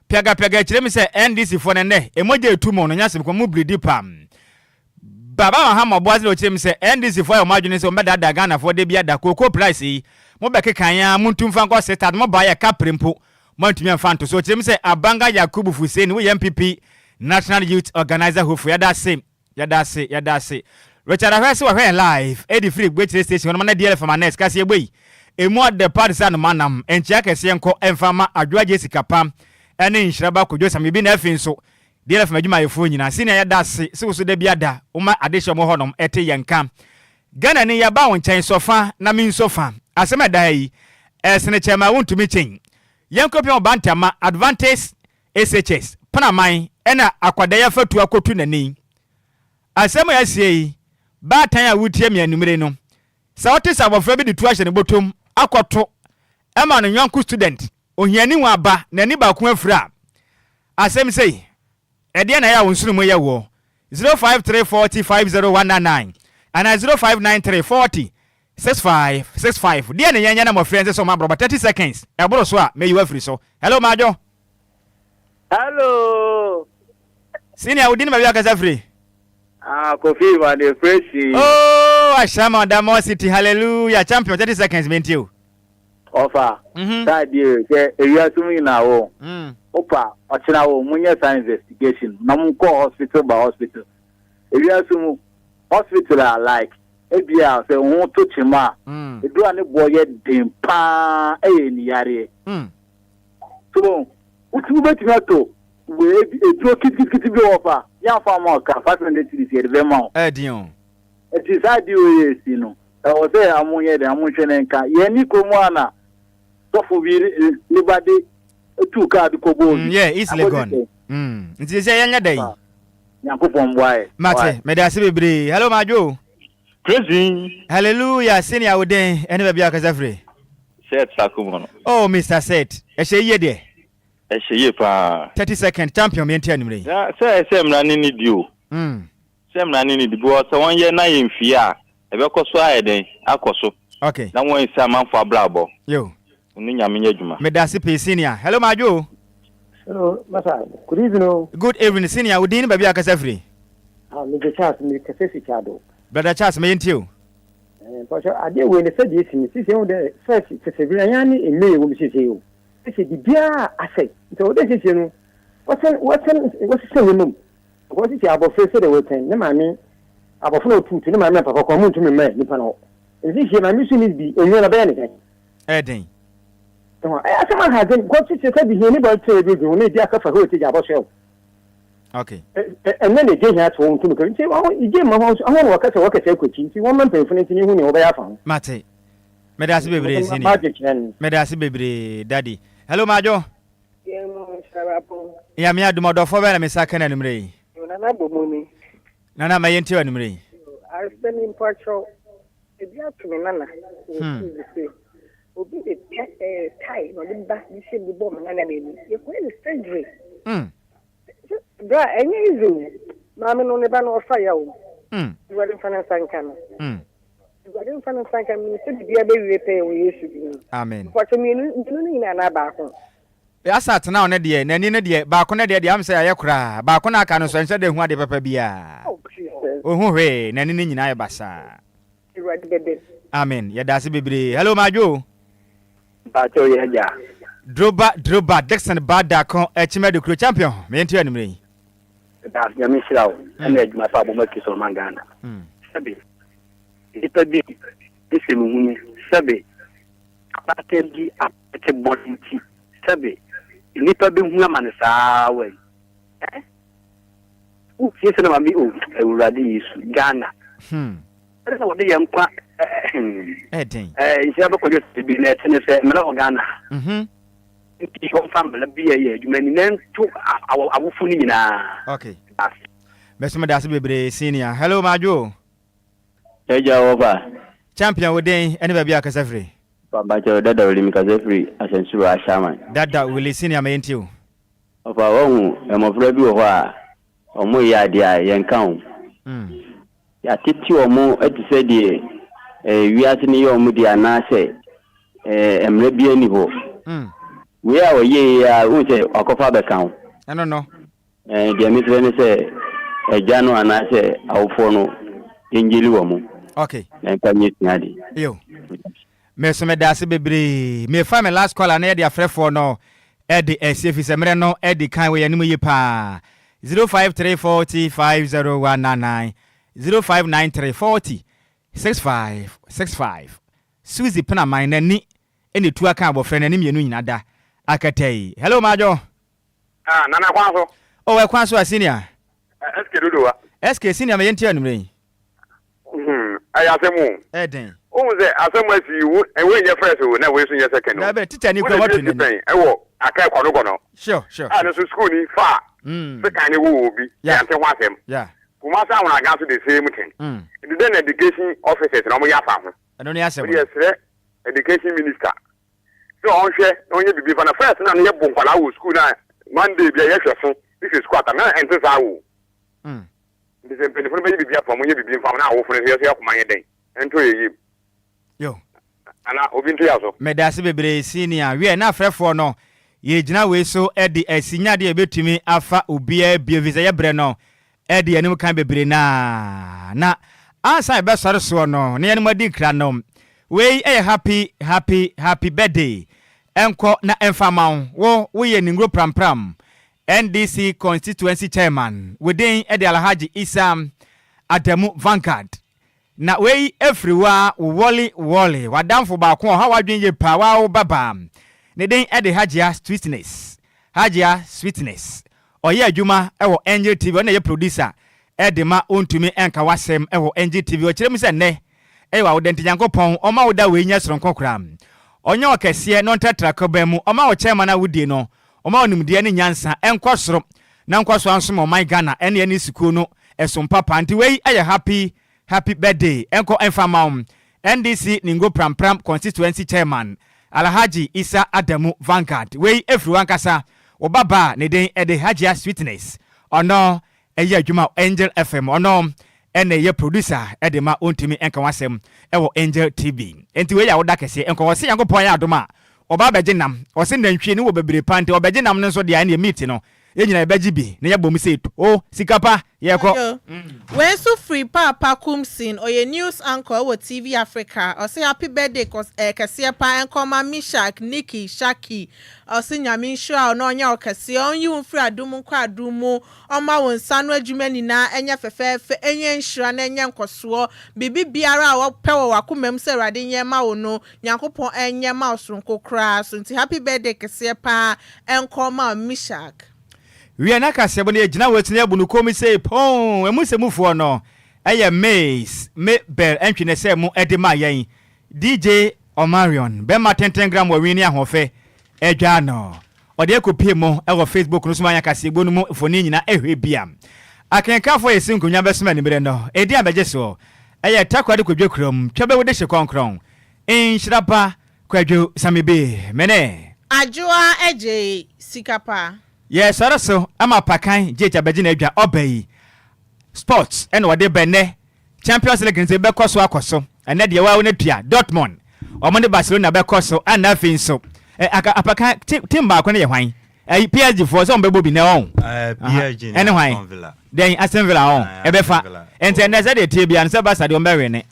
B: Piaga piaga kyerɛ mu sɛ NDC foɔ no nnɛ emogya etu mo no nyɛ asɛm kɔ mo biridi pam. Baba Mahama Ɔboadze na ɔkyerɛ mu sɛ NDC foɔ ayɛ wɔn adwene sɛ wɔbɛdaadaa Ghana foɔ da biara da cocoa price yi mo bɛkeka yɛn ara montu mfa nkɔ setad mo baeɛ kapre mpo moantumi amfa anto so. Ɔkyerɛ mu sɛ Abanga Yakubu Fuseni woyɛ NPP National Youth Organiser hopeful yɛda ase. Yɛda ase, yɛda ase. Richard Ahwɛ se wɔhwɛ yɛn live ɛdi firi Gbekyire station hɔ nom na DLF ma nurse kaseɛ bɔ yi. Emu ɔdɛ paa te sɛ anoma nam. Nkyea kɛseɛ nkɔ ɛmfa mma Adwoa Jessica Pam ɛne Nhyira Ba Kojo Sam Ebi na afei nso DLF adwumayɛfoɔ nyinaa. Senior yɛda ase se wo so da biara da woma adehyeɛ ɔmo hɔ nom ɛte yɛn nka. Ghana ni yɛba wo nkyɛn sɔ fa na me nso fa. Asɛm a ɛda ha yi ɛsene kyɛm a wontumi kyen. Yɛnkɔ pia wɔ Bantama Advantage SHS, Penaman ɛna akwadaa yi afa tuo akɔtu n'ani. Asɛm a asie yi, baatan a woretie me anwummere no, sɛ wote sɛ abɔfra bi de tuo ahyɛ ne bɔtɔm akɔto ma ne yɔnko student, ohiani ho aba, n'ani baako afira a, asɛm sei, ɛdeɛn na ɛyɛ a wo nsono mu yɛ woɔ? 053 40 50199 anaa 0593 40 6565. Deɛ na yɛnyɛ na mmɔfra yi nsɛ sɛ wɔn abrɔbɔ 30 seconds ɛboro so a mɛyi wo afiri so. Hello Madwo.
L: Hello.
B: Senior, wo din ne baabi a wokasa firi?
L: Ah, Kofi Ivan Fresi.
B: Oh, Ashama Damo City, hallelujah. Champion, 30 seconds, mentie o.
L: Ɔfa, saa adeɛ wei, sɛ ewiase mu nyinaa wo, wopa ɔkyena wo, monyɛ saa investigation na monkɔ hospital by hospital. Ewiase mu, hospital a like, ebia sɛ wo ho to kyema a, eduru a ne boɔ yɛ den paa ɛyɛ aniyareɛ. So wotumi wobɛtumi atɔ wei eduro kitikiti bi wɔ fa yɛamfa ama wo ka 500 cedis yɛde bɛma wo.
B: Ɛyɛ den o.
L: Nti saa adeɛ wei yɛ esi no ɛwɔ sɛ ɔmo nyɛ dɛn ɔmo nhwɛ ne nka yɛn ni kurom a na sɔfo bi ne ba de tuu kaa de kɔbɔɔ
B: bi. Yeah, East Legon. Mm. Nti sɛ yɛnyɛ dɛn?
L: Nyankopɔn mboa yɛ.
B: Mate, mede ase bebree. Hello, Madwo.
M: Praise.
B: Hallelujah, senior wo den ɛne baabi a kasa firi.
M: Seth Sakumono.
B: Oh, Mr. Seth, ɛhyɛ yie deɛ.
M: Ɛhyɛ yie paa.
B: 30 second champion mi nti anumere yi.
M: Na sɛ ɛsɛ mmara ne ne di o. Sɛ mmara ne ne di because sɛ wɔn yɛ na yɛ nfie a ɛbɛkɔ so ayɛ dɛn akɔ so.
B: Okay.
M: Na wɔn nsi amanfo abrabɔ.
B: Yo.
M: Ne nyame nyɛ adwuma.
B: Medase pii senior. Hello Madwo.
N: Hello masa good evening o.
B: Good evening senior wo din ne baabi a kasa firi.
N: Ah me de Charles me kasa fi Kyado.
B: Brother Charles me yɛntie o.
N: Eh mpakyɛ adeɛ wei ne sɛdeɛ esi no sisi ehu dɛ first tete bere ɛyɛ ne mmɛ yɛ wɔ mu sisi o sisi biribiara asɛe nti ɔwɔ dɛ sisi no wɔsɛn wɔsɛn wɔsesa nneɛma mu because sisi abɔfra sɛdeɛ wɔtɛn ne maame abɔfra na ɔtuutu ne maame na papa kɔn mu ntumi mmɛ nipa no hɔ nti sisi maame so ne bi onua na bɛyɛ ne dɛn.
B: Ɛyɛ den.
N: Ɛhɔ ɛyɛ asɛm aha adwen because sisi sɛ bi hiani bɔ tẹ ebi ho ne ebi akɔfa hɔ eti gya abɔsɔ ɛwɔ.
B: Okay.
N: Ɛnɛ na egye hia to wɔn ntumi kɔ nti wɔn egye mma wɔn ahɔn na wɔkasa wɔkasa akɔ akyi nti wɔn mma mpanyinfo no nti ne hu nea wɔbɛyɛ afa ho.
B: Mate. Meda ase bebree senior. Meda ase bebree daddy. Hello Madwo.
O: Yɛn mu nsarapɔn.
B: Nyame adom ɔdɔfoɔ bɛn na me nsa ka no anummerɛ yi?
O: Yo, Nana Bomoni.
B: Nana ma yɛntie wo anummerɛ yi.
O: Yo, asɛm yi mpakyɛw, ebi ato me nana wɔ sukuu bi se obi de tɛ ɛɛ tae na ɔde ba de hyɛ mu de bɔɔ me nana n'ani. Yɛkɔyɛ no surgery. Bra, ɛnyɛ easy o. Maame no ne ba no ɔfa yaw mu. Awurade mfa ne nsa nka no. Awurade mfa ne nsa nka no. Menim sɛ biribiara bɛwie pɛyɛ wɔ Yesu din mu.
B: Amen.
O: Mpakyɛ mmienu mmienu no nyinaa anaa baako?
B: Asa atena ɔno deɛ n'ani no deɛ baako no deɛ deɛ am sɛ ayɛ koraa baako no aka no nso ɛnhyɛ da hu adeɛ papa biara.
O: Oh Jesus.
B: Ohu hwee n'ani no nyinaa yɛ basaa.
O: Awurade bɛbɛ.
B: Amen yɛda ase bebree. Hello Madwo.
L: Mpakyɛw yɛ agya.
B: Droba Droba Dickson Ba Darko Akyim Adukuro Champion me yɛntie anwummerɛ yi.
L: Medase Nyame nhyira wo ɛne adwuma pa a bɔ ma Kristo ɔman Ghana. Sɛbe nnipa bi nsɛm hunu sɛbe abaatan bi apete bɔne nti sɛbe nnipa bɛhu amane saa wai eh wotie sɛ na maame o Awurade Yesu Ghana. Ɛne sɛ wɔde yɛn nkwa
B: ɛden.
L: Nhyira bɛkɔ dwa sɛ bi na ɛte ne sɛ mmara wɔ Ghana ha. Nti wɔmfa mmara bi a ɛyɛ adwuma ni na ɛnto awofo no nyinaa.
B: Okay. Mɛso meda ase bebree senior. Hello Madwo.
P: Agya wɔfa.
B: Champion wo den ɛne baabi a kasa firi.
P: Pampakyɛw Dada Willie mekasa firi Asansuro Ashaiman.
B: Dada Willie senior ma yɛntie o.
P: Ɔfa wahu mmɔfra bi wɔ hɔ a wɔreyɛ adeɛ a yɛnka ho. Yɛatete wɔn te sɛ deɛ wiase no yɛ wɔn deɛ anaasɛ mmara biara nni hɔ. Wei a ɔyɛeɛ yi ara, wohu sɛ wakɔfa abɛka ho.
B: Ɛno no.
P: Deɛ mesrɛ ne sɛ agya no anaasɛ awofoɔ no ngyeli wɔn.
B: Okay.
P: Na mfa nyɛ suade.
B: Yo. Me nso meda ase bebree. Mefa me last caller na yɛde afrɛfoɔ no de asi ɛfiri sɛ mmerɛ no adi kan wɔ yɛn anim yie paa. 053 40 50199, 0593 40 65 65. Suzy Penaman n'ani na etu aka abɔfra n'ani mmienu nyina da akata yi. Hello Madwo.
Q: Ah, Nana kwan so.
B: Oh, ɛkwan so a senior.
Q: Eh, SK Dodowa.
B: SK senior ma yɛntie anummerɛ yi.
Q: Hmm, ɛyɛ asɛm o.
B: Ɛyɛ den.
Q: Wohu sɛ asɛm asi wo wei nyɛ first o na wei nso nyɛ second o.
B: Dabi, teacher ni kura watu
Q: n'ani. Ɛwɔ Accra Kɔnɔgɔnɔ.
B: Sure.
Q: A no so school ni fa sekan ne wowɔ obi.
B: Yeah.
Q: Yɛnte ho asɛm.
B: Yeah.
Q: Kumasi Ahonaga nso the same thing. Nti dɛn na education officers na wɔyɛ afa ho?
B: Ɛno ne asɛm.
Q: Wode yɛsrɛ education minister sɛ ɔnhwɛ na ɔnyɛ biribi fa na first na no yɛbo nkwadaa wɔ school na Monday bia yɛhwɛ so ne hwɛ school ata na ɛnte saa o. Nti sɛ mpanyinfo no bɛyɛ biribi afa mo nyɛ biribi mfa mo na awofo no nso yɛso yɛakoma nyɛ dɛn ɛnto yɛ yam.
B: Yo.
Q: Ana obi nto yɛ aso.
B: Medase bebree senior. Wiɛ na afrɛfoɔ no yɛgyina wei so de asi nya adeɛ a yɛbɛtumi afa obiara bio efisɛ yɛbrɛ no de yɛn anim kan bebree no ara na ansa yɛbɛsɔre soɔ no na yɛne mo adi nkra no wei yɛ happy happy happy birthday ɛnkɔ na ɛmfa ma wo wo woyɛ Ningro Prampram NDC constituency chairman wo din de Alhaji Isa Adamu Vanguard Na wei firi wo ara wo Wɔle Wɔle, w'adamfo baako a ɔha w'adwene yie paa, wo ara wo babaa. Ne din de Hajia Sweetness. Hajia Sweetness. Ɔyɛ adwuma wɔ Angel TV, ɔno na ɛyɛ producer de ma Wontumi Nka W'asɛm wɔ Angel TV. Ɔkyerɛ mu sɛ nnɛ yɛ w'awoda nti Nyankopɔn ɔmma wo da wei nyɛ soronko koraa. Ɔnyɛ wo kɛseɛ na ɔntratra kɔbɛn mu, ɔmma wo kyɛrema no a wodie no, ɔmma wo nimdeɛ ne nyansa nkɔ soro na nkɔ so ansom ɔman Ghana ɛne ɛne sukuu no ɛsom papa. Nti wei yɛ happy Happy birthday nkɔ mfa mma wo NDC Ningo Prampram Constituency Chairman Alhaji Issa Adamu Vanguard Wei firi w'ankasa wo ba ba a ne din de Hajia Sweetness ɔno yɛ adwuma wɔ Angel FM ɔno na ɛyɛ producer de ma Wontumi Nka W'asɛm wɔ Angel TV Enti wei yɛ awoda kɛseɛ nkɔ Ɔse Nyankopɔn ayɛ adom a ɔba abɛgye nam Ɔse nantwie no wɔ bebree paa nti ɔbɛgye nam no nso deɛ a ɛneɛ meat no Yɛn nyinaa yɛbɛgye bi na yɛabɔ mu sɛ O sika pa, yɛrekɔ.
E: Kwadwo, wei nso firi Paapa Kumsin, ɔyɛ news anchor wɔ TV Africa, ɔse happy birthday kɔs ɛyɛ kɛseɛ paa ɛnkɔ ma Meshack, Nicky, Shaki, ɔse Nyame nhyira wo na ɔnyɛ wo kɛseɛ, ɔnyi wo mfiri adom mu nkɔ adom mu, ɔmma wo nsa ano adwuma nyinaa ɛnyɛ fɛfɛɛfɛ, ɛnyɛ nhyira na ɛnyɛ nkɔsoɔ, biribi biara a wopɛ wɔ w'akoma mu sɛ Awurade nyɛ ma wo no, Nyankopɔn ɛnyɛ ma wo soronko koraa so nti happy birthday kɛseɛ paa ɛnkɔ ma Meshack.
B: Wiɛ na kaseɛbɔ no yɛgyina wɔ akyi na yɛbu no komm sei poo emu sɛmufoɔ no yɛ Mays Me Bell ɛntwe ne sɛ mo de ma yɛn DJ Omarion bɛma tenten gram wɔ win ne ahoɔfɛ adwa no ɔde akɔpie mo wɔ Facebook no so ma yɛn kaseɛbɔ no mu mfoni nyina ɛhwɛ bia akenkanfoɔ yɛsi nkonwa bɛsom animerɛ no ɛdin a bɛgye soɔ ɛyɛ Takoradi Kwadwo kurom Twɛbɛwo dehye kɔnkrɔn Nhyira ba Kwadwo Samibi mene.
E: Adwoa gyee sika paa.
B: Yɛ sɔre so ma Pakan GH abɛgye n'adwa ɔba yi Sports ɛna ɔde ba ɛnɛ Champions League nso bɛkɔ so akɔ so ɛnɛ deɛ waa wɔn atua Dortmund wɔn ne Barcelona bɛkɔ so ɛna afei nso ɛ aka apakan team baako no yɛ hwan ɛyi PSG foɔ sɛ wɔn bɛbɔ bi nɛ ɔn
R: PSG
B: ɛne hwan dɛn Aston Villa ɔn ɛbɛfa nti ɛnɛ sɛ deɛ tie bia no sɛ Barca deɛ wɔn bɛwene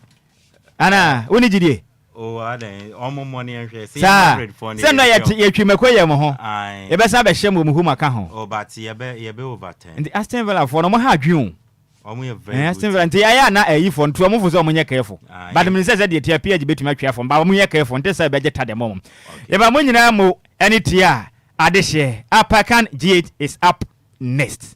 B: Ana wonni gyidie?
R: Oh, adɛn, ɔmo mmɔ ne yɛnhwɛ. Sɛ
B: Saa,
R: Madrid foɔ ne
B: sɛ nnɔ
R: yɛtwe
B: yɛte, yɛtwi mako yɛ mo ho.
R: Ae.
B: Yɛbɛsan abɛhyɛ mo wɔ mo hu mu aka ho.
R: Oh, but yɛbɛ, yɛbɛ overturn.
B: Nti Aston Villa foɔ no, ɔmo ha adwene
R: o. Ɔmo yɛ very
B: Eh,
R: good
B: Aston Villa,
R: team.
B: nti ayɛ a na ɛyi foɔ no, tu ɔmo fo sɛ ɔmo nyɛ careful.
R: Ae.
B: But menim sɛ sɛdeɛ ɛteɛ PSG bɛtumi atwi afɔm, but ɔmo nyɛ careful, nte sɛ ɛbɛgye ta dɛm ɔmo. Yɛma mo nyinaa mo ɛne tie a, adehyeɛ, Apakan GH is up next.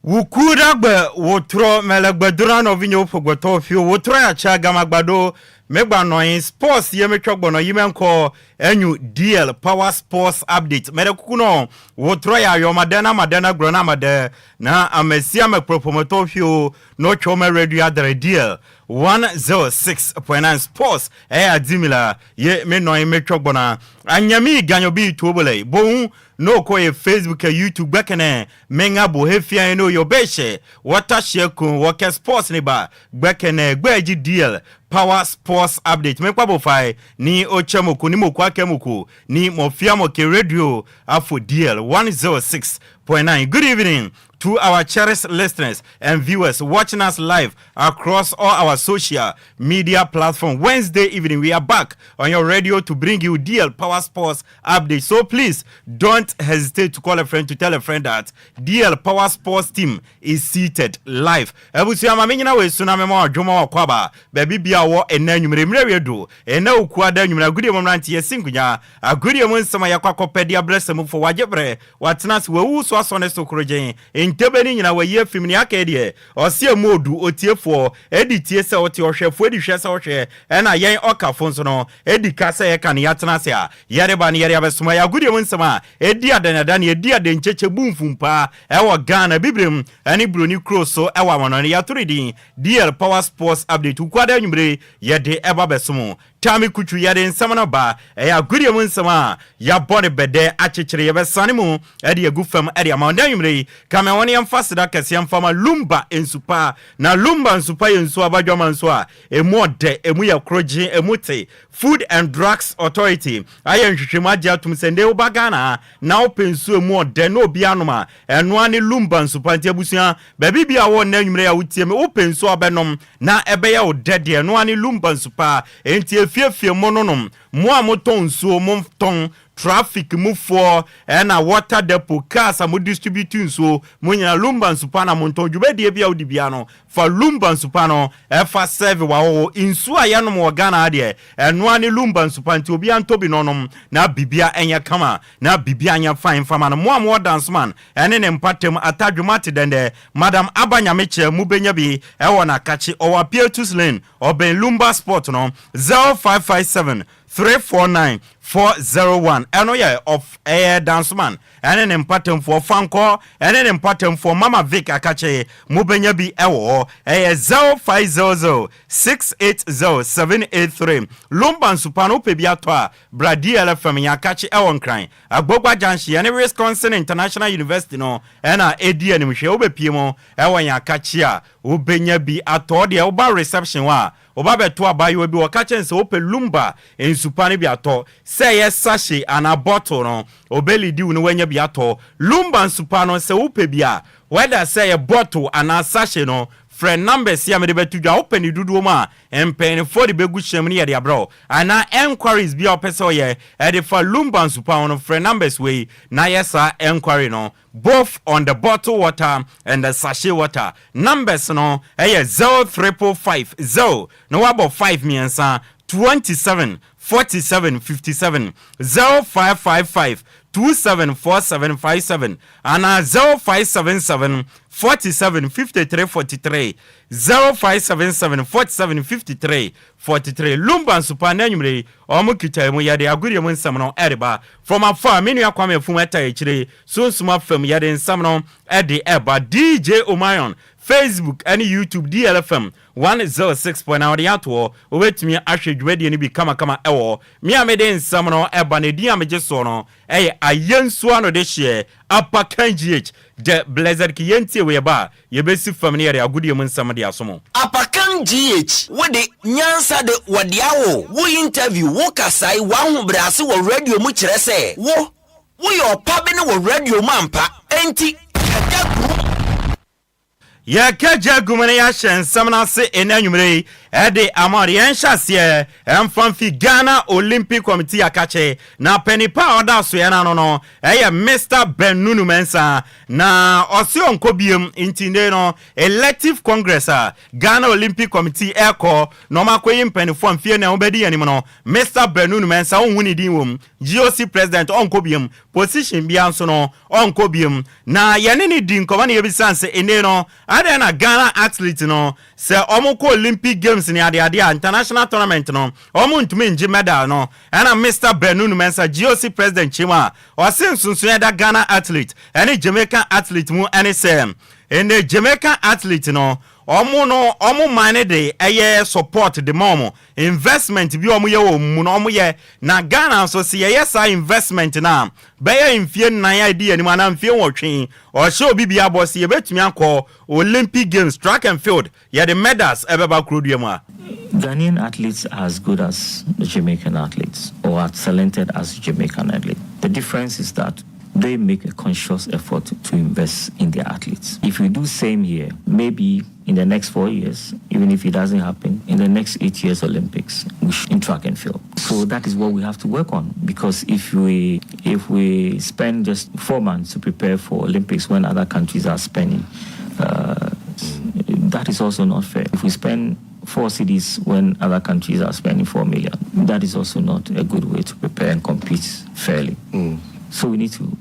R: Wukuda gbe wotrɔ mele gbe do na nɔvinyewo ƒo gbetɔwo fiwo wotrɔ ya tsa gamagba ɖo megba nɔ anyi sports ye metsɔ gbɔnɔ yi me ŋkɔ enyu DL power sports update meɖe kuku nɔ wotrɔ ya yɔ made na made na gblɔ na made na ame sia ame kple ƒometɔwo fiwo no tsɔ me radio adre DL 106.9 sports eya di mi la ye menɔ anyi metsɔ gbɔna anyami ganyo bi tuobole boŋ no kɔ ye Facebook YouTube gbɛkɛnɛ Menga bo he fia no yo beshe wata share kun wɔkɛ sports ne ba gbɛkɛnɛ gbɛɛgye DL power sports update me kpa bo fae ni okyɛ moko ni moko akɛ moko ni mofia moke radio afo DL 106.9 Good evening to our cherished listeners and viewers watching us live across all our social media platform. Wednesday evening, we are back on your radio to bring you DL Power Sports update. So please don't hesitate to call a friend to tell a friend that DL Power Sports team is seated live. Abusua ma menyina wɔ esu na mema wadwoma wakwaba baabi bia wɔ ɛnɛ anwummere mmerɛ wie do ɛnɛ okua da anwummere agodie mu mmerante yɛsi nkonya agodie mu nsɛm a yɛakɔ akɔpɛ de abrɛ sɛ mufo wagye berɛ watena ase wawu so asɔ ne so korogyen ntɛbɛ ne nyina wayi afim ne aka deɛ ɔse emu odu otiefoɔ edi tie sɛ ɔte ɔhwɛfoɔ edi hwɛ sɛ ɔhwɛ ɛna yɛn ɔkafo nso no edi ka sɛ yɛka ne yɛatena ase a yɛreba ne yɛre abɛsoma yɛ agodie mu nsɛm a edi adanada ne edi adenkyekye bu mfumpaa ɛwɔ Ghana bibirem ɛne buroni kuro so ɛwɔ amanɔne yɛatoro din DL Power Sports Update wukuada anwummere yɛde ɛba bɛsom Tami Kutu yɛde nsɛm no ba ɛyɛ agodie mu nsɛm a yɛabɔ ne bɛdɛ akyekyere yɛbɛsane mu ɛde agu fam ɛde ama ɔda anwummere yi kame wɔn yɛmfa seda kɛseɛ mfa ma Lumba nsupa na Lumba nsupa yɛ nsuo abadwama nso a emu ɔdɛ emu yɛ korogye emu te Food and Drugs Authority ayɛ nhwehwɛmu agye atom sɛ nde woba Ghana na wopɛ nsuo emu ɔdɛ na obi anom a ɛnoa ne Lumba nsupa. Nti abusua, baabi bi a wɔ nnɛ anwummere a wotie me, wopɛ nsuo a wobɛnom na ɛbɛyɛ wo dɛ deɛ, ɛnoa ne Lumba nsupa. Enti efiefie mo nonom, mo a motɔn nsuo montɔn, traffic mufoɔ ɛna water depot cars a mo distribute nsuo mo nyina, Lumba nsupa na montɔn. Dwumadie bi a wodi bia no, fa Lumba nsupa no ɛfa serve wawɔwɔ. Nsuo a yɛnom wɔ Ghana ha deɛ, ɛnoa ne Lumba nsupa. Nti obiara ntɔ bi nɔnom na bibia ɛnyɛ kama na bibia nyɛ fine fama no. Mo a mowɔ Dansoman ɛne ne mpatam atadwuma te dɛndɛ Madam Aba Nyamekyɛ, mobɛnya bi ɛwɔ n'akakye. Ɔwɔ Apietus Lane, ɔbɛn Lumba Sport no. 0557 349 401. Ɛno yɛ ɔf ɛyɛ Dansoman ɛne ne mpatamfoɔ. Fankɔ ɛne ne mpatamfoɔ, Mama Vic akakye, mobɛnya bi ɛwɔ hɔ. Ɛyɛ 0500 680 783. Lumba nsupa no, wopɛ bi atɔ a, bra DLFM yɛn akakye ɛwɔ Nkran Agbogba Junction, yɛne Wisconsin International University no ɛna ɛdi animhwɛ. Wobɛpie mu ɛwɔ yɛn akakye a, wobɛnya bi atɔ. Deɛ woba reception hɔ a, woba bɛto abaayewa bi, wɔka kyɛn sɛ wopɛ Lumba nsupa no bi atɔ, sɛ ɛyɛ sachet anaa bottle no, obɛlidi wo no woanya bi atɔ Lumba nsupa no. Sɛ wopɛ bi a, whether sɛ ɛyɛ bottle anaa sachet no, frɛ numbers yi a mede bɛto dwa. Wopɛ ne dodoɔ mu a, mpanyinfoɔ de bɛgu hyɛm no yɛde abrɛ wo, anaa enquiries bi a wopɛ sɛ ɔyɛ ɛde fa Lumba nsupa ho no, frɛ numbers wei na yɛ saa enquiry no, both on the bottle water and the sachet water. Numbers no ɛyɛ 0 5 5 5 0 na wabɔ 5 mmiɛnsa 27 47 57, 0555 274757 anaa 0577 47 53 43, 0577 47 53 43. Lumba nsupa na anwummerɛ yi ɔmo kita mu yɛde agodie mu nsɛm no ɛreba from afar. Me nua Kwame Afum ɛta akyire sunsum afam yɛde nsɛm no ɛde ɛba. DJ Omayon, Facebook ɛne YouTube DLFM 106.9 ɔde atoɔ, wobɛtumi ahwɛ dwumadie no bi kamakama ɛwɔ. Me a mede nsɛm no ɛba no, edin a megye soɔ no ɛyɛ Ayɛnsuo ano de hyeɛ Apakan GH the Blessed Ki. Yɛntie wei ɛba a, yɛbɛsi fam ne yɛde agodie mu nsɛm de asom.
S: Apakan GH, wode nyansa de wɔde awo wo. Interview wo kasae w'ahobrɛase wɔ radio mu kyerɛ sɛ wo woyɛ ɔpa bi ne wɔ radio mu ampa, enti ɛda gu.
R: Yɛka gya gu mu na yɛahyɛ nsɛm no ase ɛnnɛ anwummerɛ yi de ama wo de. Yɛnhyɛ aseɛ mfa mfi Ghana Olympic Committee akakye na panin pa a ɔda asoɛeɛ no ano no yɛ Mister Ben Nunu Mensah na ɔse ɔnkɔ biom nti nnɛ yi no Elective Congress a Ghana Olympic Committee ɛrekɔ na wɔakɔyi mpaninfoɔ a mfeɛ nnan wɔbɛdi anim no Mister Ben Nunu Mensah wonhu ne din wɔ mu. GOC President ɔnkɔ biom, position biara nso no ɔnkɔ biom. Na yɛne no dii nkɔmmɔ na yɛbisaa no sɛ ennei no adɛn na Ghana athlete no sɛ wɔkɔ Olympic games ne adeade a, international tournament no, wɔntumi ngye medal no. Ɛna Mister Bernunu Mensah, GOC President kyerɛ mu a, ɔse nsonsonoe a ɛda Ghana athlete ne Jamaican athlete mu ne sɛ ennei Jamaican athlete no wɔn no wɔn man no de ɛyɛ support de ma wɔn, Investment bi a wɔyɛ wɔ wɔn mu no wɔyɛ na Ghana nso sɛ yɛyɛ saa investment no a bɛyɛ mfie nnan a ɛdi anim anaa mfie nwɔtwe ɔhyɛ obi biara bɔ sɛ yɛbɛtumi akɔ Olympic Games track and field yɛde medals ɛbɛba kurodua mu a.
T: Ghanaian athletes are as good as the Jamaican athletes or as talented as Jamaican athletes. The difference is that they make a conscious effort to invest in their athletes. If we do same here, maybe in the next four years, even if it doesn't happen, in the next eight years Olympics, we should in track and field. So that is what we have to work on because if we if we spend just four months to prepare for Olympics when other countries are spending, that is also not fair. If we spend four cities when other countries are spending four million, that is also not a good way to prepare and compete fairly. So we need to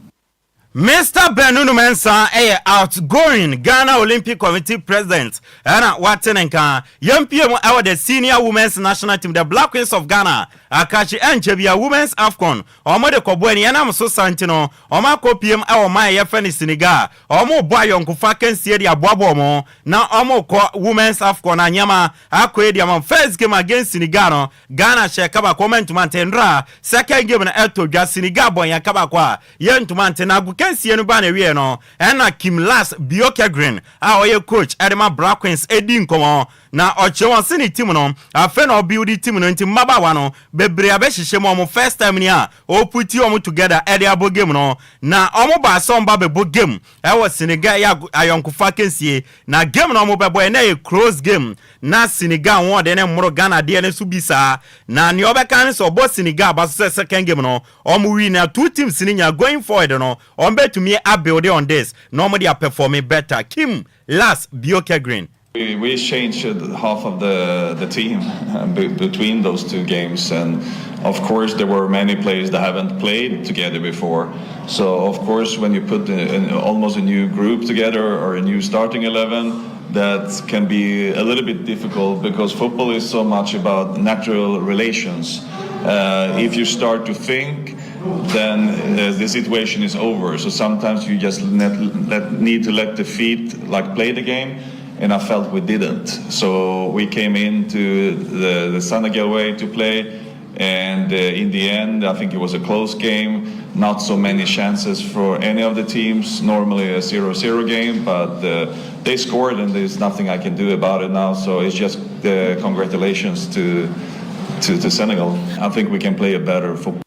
R: Mister Ben Nunu Mensah yɛ outgoing Ghana Olympic Committee President ɛna wate ne nka. Yɛmpie mu ɛwɔ the senior women's national team, the Black Queens of Ghana, akakye ɛnkyɛ bia Women's AFCON wɔn de kɔbɔ ani ɛnam so saa nti no wɔn akɔ piem ɛwɔ man a yɛfrɛ no Senegal. Wɔn rebɔ ayɔnkofa akansie de aboaboa wɔn na wɔn rekɔ Women's AFCON a nneɛma akɔ yie de ama wɔn. First game against Senegal no Ghana hyɛɛ ka baako wɔn antumi ante. Nnora second game no ɛtɔ dwa Senegal bɔ yɛn ka baako a Yɛntumi ante. Na agokansie no baa n'awieɛ no, ɛna Kim Lars Björkegren a ɔyɛ coach de ma Bra Queens di nkɔmmɔ, na ɔkyerɛ wɔn se ne team no, afei na ɔbuildi team no, nti mmabaawa no bebree abɛhyehyɛ mu, wɔn first time ni a ɔreputi wɔn together de abɔ game no, na wɔn baa sɛ wɔn ba bɛbɔ game wɔ Senegal, ɛyɛ ayɔnkofa akansie, na game no wɔn bɛbɔ ɛna ɛyɛ close game, na Senegal ahoɔden no mmoro Ghana deɛ no so bi saa, na nea ɔbɛka ne sɛ ɔbɔ Senegal aba so sɛ second game no Ɔmo win a two teams no nya going forward no ɔmo bɛtumi a build on this na ɔmo de a performe better Kim, Lars, Bjorkegren.
U: We changed half of the the team between those two games and of course there were many players that haven't played together before so of course when you put an, almost a new group together or a new starting 11 that can be a little bit difficult because football is so much about natural relations. Uh, if you start to think, then uh, the situation is over. So sometimes you just let, let, need to let the feet like play the game, and I felt we didn't. So we came into the, the Senegal way to play, and uh, in the end, I think it was a close game. Not so many chances for any of the teams. Normally a 0-0 game, but uh, they scored, and there's nothing I can do about it now. So it's just uh, congratulations to, to, to Senegal. I think we can play a better football.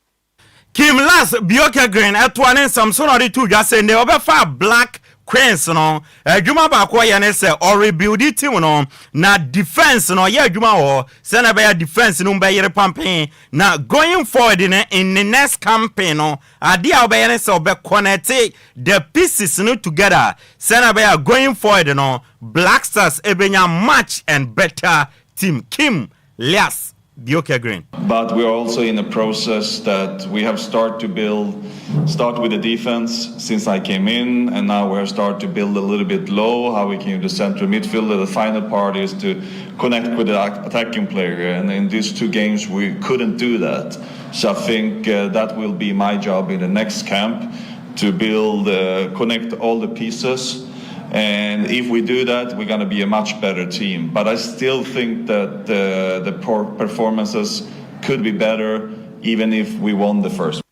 R: Kim Lars Björkegren toa ne nsɛm so na ɔde too dwa sɛ nnɛ ɔbɛfa Black Queens no adwuma baako ɔyɛ ne sɛ ɔrebuildi team no na defence no ɔyɛ adwuma wɔ hɔ sɛnea ɛbɛyɛ defence no mu bɛyere pampen na going forward no in ne next campaign no adeɛ a ɔbɛyɛ ne sɛ ɔbɛconnecte the pieces no together sɛnea ɛbɛyɛ going forward no Black Stars ɛbɛnya much and better team Kim Lias Björkegren.
U: But we are also in a process that we have started to build, start with the defense since I came in, and now we have started to build a little bit low, how we can use the central midfielder. The final part is to connect with the attacking player, and in these two games we couldn't do that. So I think uh, that will be my job in the next camp to build, uh, connect all the pieces. And if we do that, we're going to be a much better team. But I still think that the, the performances could be better, even if we won the first.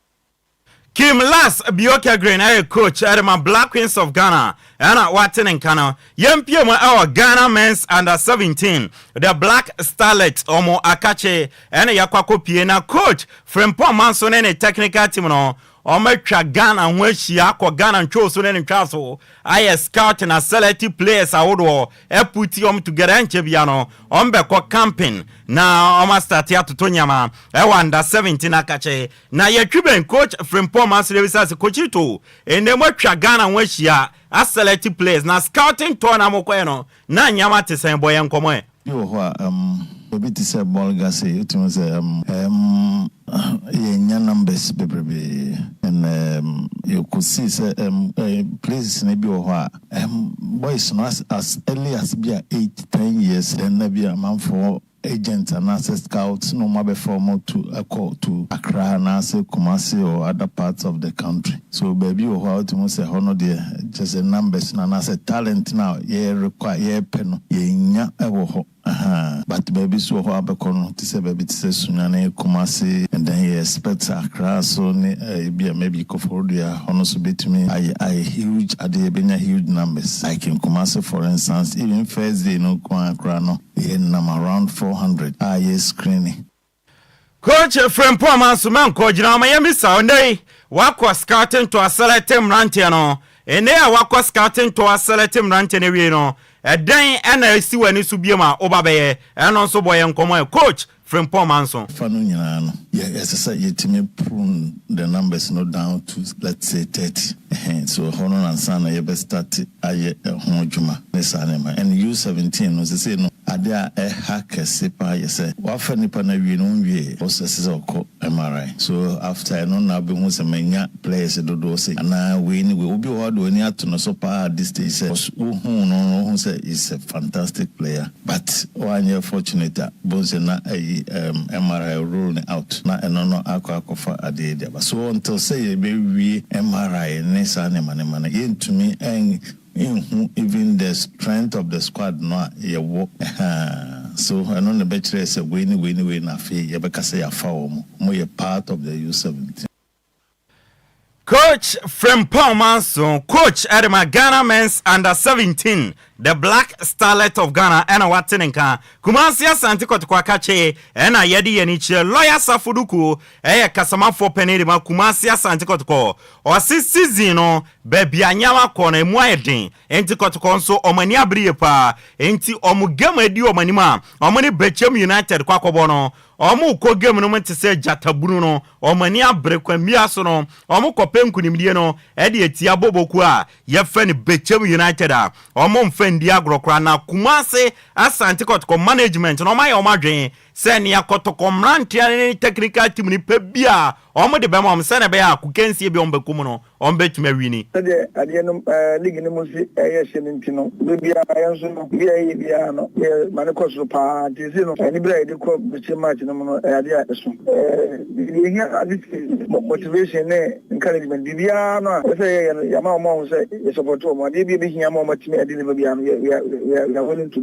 R: Kim Lars Björkegren ɛyɛ coach ɛde ma Black Queens of Ghana ɛna wate ne nka no. Yɛmpie mu ɛwɔ Ghana Men's Under 17 The Black Starlets ɔmo akakye ɛna yɛakɔ akɔpie na coach Frimpong Manso ne ne technical team no. Wɔatwa Ghana ho ahyia akɔ Ghana ntwoo so ne ne ntwaa so ayɛ scouting aselɛte players ahodoɔ aputi wɔn together ɛnkyɛ bia no wɔn bɛkɔ camping na wɔn astate atoto nneɛma ɛwɔ under 17 akakye na yɛtwi bɛn coach Frimpong Manso de bisa sɛ Coachito ɛnɛ moatwa Ghana ho ahyia aselɛte players na scouting tour na mokɔɛ no na nneɛma te sɛn bɔ yɛn nkɔmmɔ ɛ.
G: Bi wɔ hɔ a, um, baabi te sɛ Bolga sei, wotumi hu sɛ, um, um, yɛnnya numbers bebrebe. And, um, yɛkɔsii sɛ, um, eh, places no bi wɔ hɔ a, um, boys no as, as early as bi a 8, 10 years, then na bi a amanfoɔ agents anaasɛ scouts na wɔn abɛfa wɔn to akɔ to Accra anaasɛ Kumasi or other parts of the country. So baabi wɔ hɔ a wotumi hu sɛ ɛhɔ no deɛ kyerɛ sɛ numbers no anaasɛ talent no a yɛrequire yɛrepɛ no yɛnnya wɔ hɔ ahaa but baabi nso wɔ hɔ a wobɛkɔ no te sɛ baabi te sɛ Sunyani, Kumasi and then yɛ expect sɛ Accra so ne ebia maybe Koforidua hɔ no nso bɛtumi ayɛ ayɛ huge adeɛ yɛbɛnya huge numbers like in Kumasi for instance even first day no nko ara koraa no yɛnam around 400 a yɛ screening.
R: Coach Frimpong Manso Mankɔ gyina hɔ ma yɛmmisa wo, nnɛ yi woakɔ scouting tour aselɛte mmeranteɛ no, nnɛ yi a woakɔ scouting tour aselɛte mmeranteɛ no awie no, ɛdɛn na ɛsi w'ani so biom a woba bɛyɛ? Ɛno nso bɔ yɛn nkɔmmɔ ɛ, Coach Frimpong Manso.
G: Fa no nyinaa no, yɛ ɛsɛ sɛ yɛtumi prune the numbers no down to let's say 30 ɛhɛn, so ɛhɔ no ansa na yɛbɛ start ayɛ ɛho adwuma ne saa nneɛma. And U17 no sesei no, Ade a ɛha kɛse paa yɛ sɛ wafa nipa no awie no wonwiee ɔsɛ sɛ ɔkɔ MRI so after ɛno na wobɛhu sɛ manya players dodoɔ sei anaa wei ne wei obi wɔ hɔ a wode w'ani ato no so paa at this stage sɛ wohuu no no wohu sɛ he's a fantastic player but woanyɛ fortunate a bohu sɛ na ayi um, MRI rule no out na ɛno no akɔ akɔfa adeɛ de aba so until sɛ yɛbɛwie MRI ne saa nneɛma nneɛma no yɛntumi nhu even the strength of the squad no a yɛwɔ ɛhaa so ɛno na ɛbɛkyerɛ sɛ wei ne wei ne wei na afei yɛbɛka sɛ yɛafa wɔn, wɔn yɛ part of the U17.
R: Coach Frimpong Manso, coach ɛde ma Ghana Men's Under 17, the Black Starlet of Ghana ɛna wate ne nka. Kumasi Asante Kɔtɔkɔ akakye ɛna yɛde yɛn ani kyerɛ. Lawyer Safo Duku ɛyɛ kasamafoɔ panin de ma Kumasi Asante Kɔtɔkɔ. Ɔse season no baabi a nneɛma kɔ no emu ayɛ den enti Kɔtɔkɔ nso wɔn ani abere yie paa enti wɔn game a edi wɔn anim a wɔn ne Bechem United kɔ akɔbɔ no wɔn rekɔ game no mu te sɛ gyata bunu no wɔn ani abere kwan biara so no wɔn kɔpɛ nkunimdie no de atia bobokuo a yɛfrɛ no Bechem United a wɔn mfa ndi agorɔ koraa na Kumasi Asante Kɔtɔkɔ management no wɔn ayɛ wɔn adwene Sɛ nea kɔtɔkɔ mmeranteɛ ne technical team no pɛ bi a, wɔde bɛma wɔn sɛnea ɛbɛyɛ a akokansie bi a wɔbɛkɔ mu no, wɔbɛtumi awini.
D: Sɛdeɛ adeɛ no ɛɛ league no mu si yɛ hye no nti no, berɛ biara yɛn nso no, biribi a yɛyɛ biara no, yɛ ma no kɔ soro pa ara. Nti seesei no, anibere a yɛde kɔ bɛkyɛ match no mu no, ɛyɛ adeɛ a ɛso. Ɛɛ deɛ ɛhia ade ti motivation ne encouragement, biribiara no a ɛsɛ sɛ yɛyɛ no, yɛama wɔn ahu sɛ yɛ support wɔn. Adeɛ bi a ɛbɛhia ama wɔatumi adeliver biara no, yɛ we are we are willing to.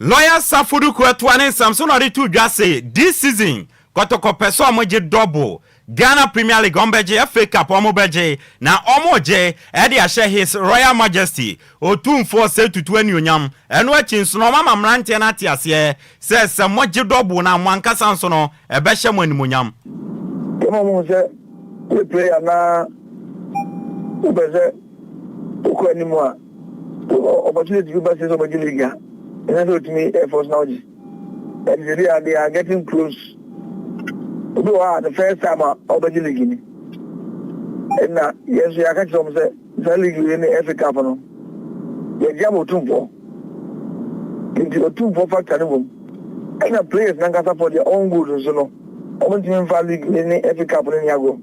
R: Lawyer Safo Duku ɛtoa ne nsɛm so na ɔde too dwa se this season Kɔtɔkɔ pɛ sɛ ɔmo gye double, Ghana Premier League ɔmo bɛgye, FA Cup ɔmo bɛgye na ɔmo gye ɛde ahyɛ His Royal Majesty Otumfoɔ Osei Tutu anuonyam. Ɛno akyi nso no ɔmo ama mmeranteɛ no ate aseɛ sɛ sɛ mo gye double no a mo ankasa nso no ɛbɛhyɛ mo animuonyam.
D: Yɛma wɔhu sɛ woyɛ player na wopɛ sɛ wokɔ anim a, opportunity bi ba sɛ sɛ ɔbɛgye league a, ɛsɛ sɛ otumi ɛfɔ so na ɔgye. And they are, they are getting close. Obi wɔ hɔ a the first time a ɔbɛgye league ni. Ɛna yɛn nso yɛaka kyerɛ wɔn sɛ saa league wei ne FA Cup no yɛgye ama otumfoɔ. Nti otumfoɔ factor no wɔ mu. Ɛna players nankasa for their own good nso no, wɔn ntumi nfa league wei ne FA Cup no ni agorɔ.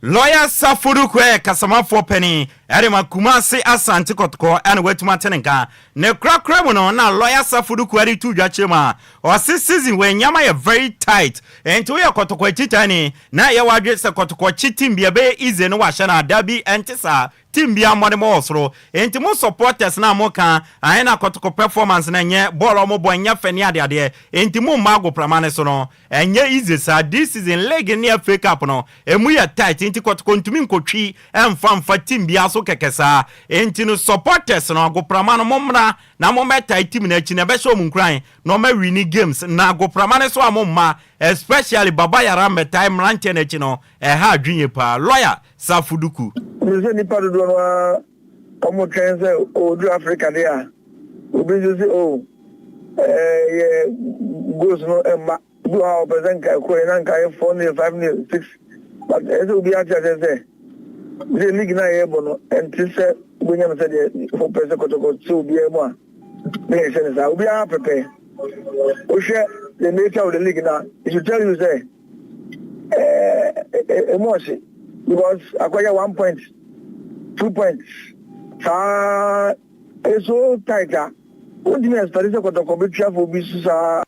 R: Lawyer Safo Duku yɛ kasamafoɔ panin de ma Kumasi Asante Kɔtɔkɔ ɛna watumi ate ne nka. Ne korakora mu no na Lawyer Safo Duku de to dwa kyerɛ mu a ɔse season wei nneɛma yɛ very tight nti woyɛ Kɔtɔkɔ akyitaani na ɛyɛ w'adwene sɛ Kɔtɔkɔ kye team bi ɛbɛyɛ easy ne wahyɛ no a dabi ɛnte saa. Team biara mmɔdemmɔ wɔ soro. Enti mo supporters no a moka ahe na kɔtɔkɔ performance no ɛnyɛ, bɔɔl a wɔbɔ ɛnyɛ fɛ ne adeadeɛ, enti mo mma agoprama no so no, ɛnyɛ easy saa. This season league ne FA Cup no, ɛmu yɛ tight, enti kɔtɔkɔ ntumi nkɔtwi ɛmfa mfa team biara so kɛkɛ saa. Enti no supporters no, agoprama no, mommra na mommɛtae team no akyi na ɛbɛhyɛ wɔn nkuran na wɔawini games. Na agoprama no so a momma, especially Baba Yara mmɛtae mmeranteɛ no akyi no, ɛha adwene yie paa. Lawyer Safo Duku.
D: Wonim sɛ nnipa dodoɔ no ara wɔtwɛn sɛ ɔduru Africa deɛ a, obi nso se oh, ɛɛ yɛ goals no mma. Obi wɔ hɔ a ɔpɛ sɛ nka ɛkɔ yɛ na nka yɛ 4-0, 5-0, 6 but ɛyɛ sɛ obiara te aseɛ sɛ sɛ league no a yɛrebɔ no ɛnte sɛ wobɛnya no sɛdeɛ wopɛ sɛ kɔtɔkɔ sɛ obiara mu a na yɛhyɛ no saa. Obiara prepare. Wohwɛ the nature of the league no a, it should tell you sɛ ɛmu ɔhye because akɔyɛ 1 point, 2 points saa, ɛyɛ so tight a wontumi expect sɛ kɔtɔkɔ bɛtuafoɔ bi so saa.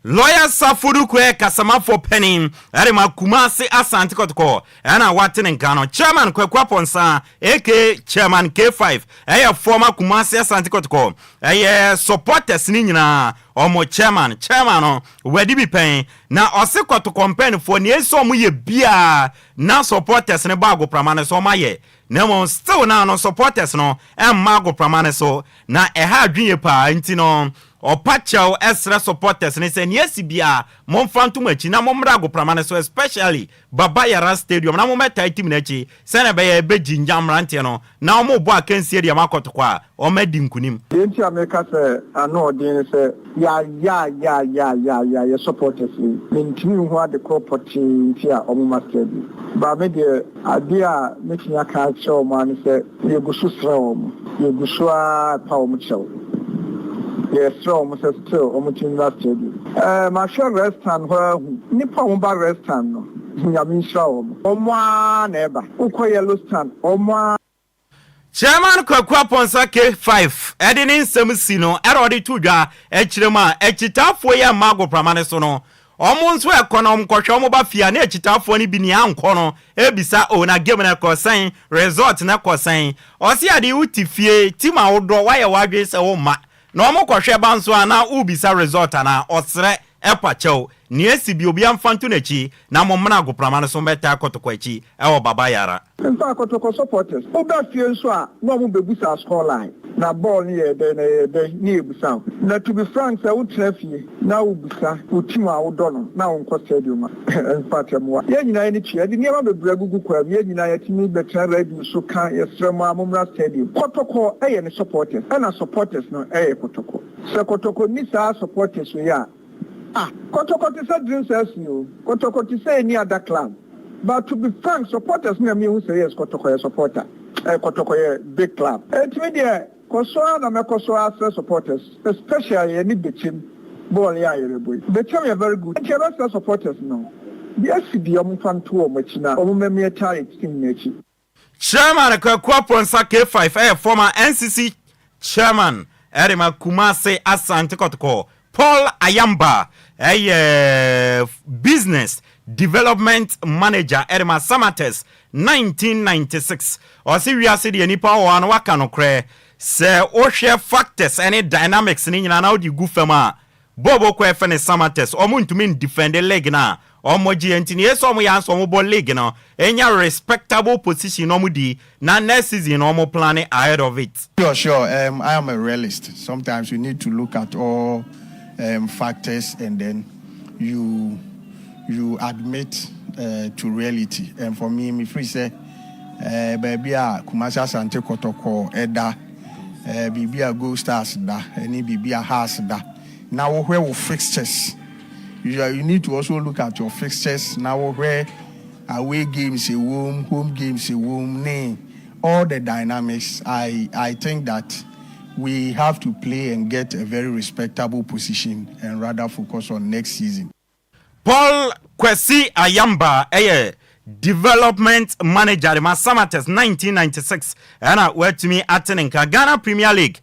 R: Lawyer Safo Duku yɛ kasamafoɔ panin ɛde ma Kumasi Asante Kɔtɔkɔ ɛna wate ne nka no. Chairman Kwaku Apɔnsa aka Chairman K5 ɛyɛ former Kumasi Asante Kɔtɔkɔ ɛyɛ supporters ne nyinaa ɔmo chairman no wadi bi pɛn na ɔse Kɔtɔkɔ mpanyinfoɔ nea esi ɔmo yɛ biara na supporters ne bɔ agoprama no so ɔmo ayɛ, na mmom still na no supporters no ɛmma agoprama no so na ɛha adwene paa. Nti no ɔpa kyɛw ɛsrɛ supporters ne sɛ nea esi bia momfa ntom akyi na mommra agoprama no so, especially Baba Yara Stadium, na mommɛtae team no akyi sɛnea ɛbɛyɛ ɛbɛgyi ngya mmeranteɛ no na ɔmo bɔ akansie deɛ makɔtɔkɔ a ɔmadi nkonim.
I: Deɛ nti a meka sɛ ano ɔden ne sɛ yɛayayayayaya yɛ supporters yi, mentumi nhu ade korɔ pɔtee nti a ɔmo ma stadium ba. Me deɛ, adeɛ a mɛtumi aka akyerɛ ɔmo ara ne sɛ yɛgu so srɛ wɔn, yɛgu so ara pa wɔn kyɛw, yɛsrɛ wɔn sɛ still wɔn tumi mmra stadium. Mahwɛ Red Stand hɔ ahu nnipa a wɔn ba Red Stand no, Nyame nhyira wɔn, wɔn ara na ɛba. Wokɔ Yellow Stand, wɔn ara.
R: Chairman Kwaku Apɔnsa K5 ɛde ne nsɛm si no ɛna ɔde to dwa akyerɛ mu a akyitaafoɔ yi a mma agoprama no so no, ɔmo nso ɛkɔ na ɔmo kɔhwɛ ɔmo ba fie a, na akyitaafoɔ no bi nea ankɔ no ebisa o, na game no ɛkɔ sɛn, result no ɛkɔ sɛn? Ɔsi ade wote fie, team a wodɔ wayɛ w'adwene sɛ wo mma na ɔmo kɔhwɛ ba nso a na wobisa result anaa. Ɔsrɛ ɛpa kyɛw, nea esi bi obi amfa nto n'akyi na mo mmena agoprama no so mbɛtaa kɔtɔkɔ akyi ɛwɔ Baba Yara.
I: Nfa Kɔtɔkɔ supporters, woba fie nso a na ɔmo bɛbusa score line, na bɔɔl no yɛ dɛn na ɛyɛ dɛn ne yɛbusa wo. Na to be frank, sɛ wotena fie na wobusa wo team a wodɔ no na wonkɔ stadium a, in fact ɛmmoa. Yɛn nyinaa yɛne tua, yɛde nneɛma bebree agugu kwan mu. Yɛn nyinaa yɛtumi bɛtena radio so ka, yɛsrɛ mo a mommra stadium. Kɔtɔkɔ ɛyɛ ne supporters, ɛna supporters no ɛyɛ Kɔtɔkɔ. Sɛ Kɔtɔkɔ ni saa supporters wei a, ah, Kɔtɔkɔ te sɛ Dreams FC o, Kɔtɔkɔ te sɛ any other club. But to be frank, supporters no na mehu sɛ yes, Kɔtɔkɔ yɛ supporter, Kɔtɔkɔ yɛ big club. Ɛtumi deɛ kɔ so ara na mɛkɔ so asrɛ supporters, especially yɛne Bɛkyɛm bɔɔl yɛ a yɛrebɔ yi. Bɛkyɛm yɛ very good, nti yɛbɛsrɛ supporters no deɛ asi deɛ ɔmfa nto wɔn akyi na ɔmo mmɛmeɛ tae team no akyi.
R: Chairman Kwaku Aponsa K5 ɛyɛ former NCC chairman ɛde ma Kumasi Asante Kɔtɔkɔ. Paul Ayamba ɛyɛ business development manager ɛde ma Samatex 1996. Ɔse wiase deɛ nipa wɔ ano waka nokorɛ sɛ wohwɛ factors ɛne dynamics ne nyinaa na wode gu fam a, bɔɔbɔ kɔ ɛfɛ ne Samatex ɔmo ntumi ndefend league no a ɔmo gye, nti ne yɛ sɛ ɔmo yɛ ansa ɔmo bɔ league no ɛnya respectable position na ɔmo di na next season na ɔmo plan ahead of it.
V: Sure. I am a realist. Sometimes you need to look at all factors and then you admit to reality. And for me, mefeel sɛ, baabi a Kumasi Asante Kotoko ɛda, biribi a Gold Stars da, ɛne biribi a Hearts da. Now where wo fixtures? You need to also look at your fixtures. Now where away games ɛwom, home games ɛwom, ne all the dynamics. I think that we have to play and get a very respectable position and rather focus on next season.
R: Paul Kwesi Ayamba ɛyɛ development manager de ma Samatex 1996 ɛna watumi ate ne nka. Ghana Premier League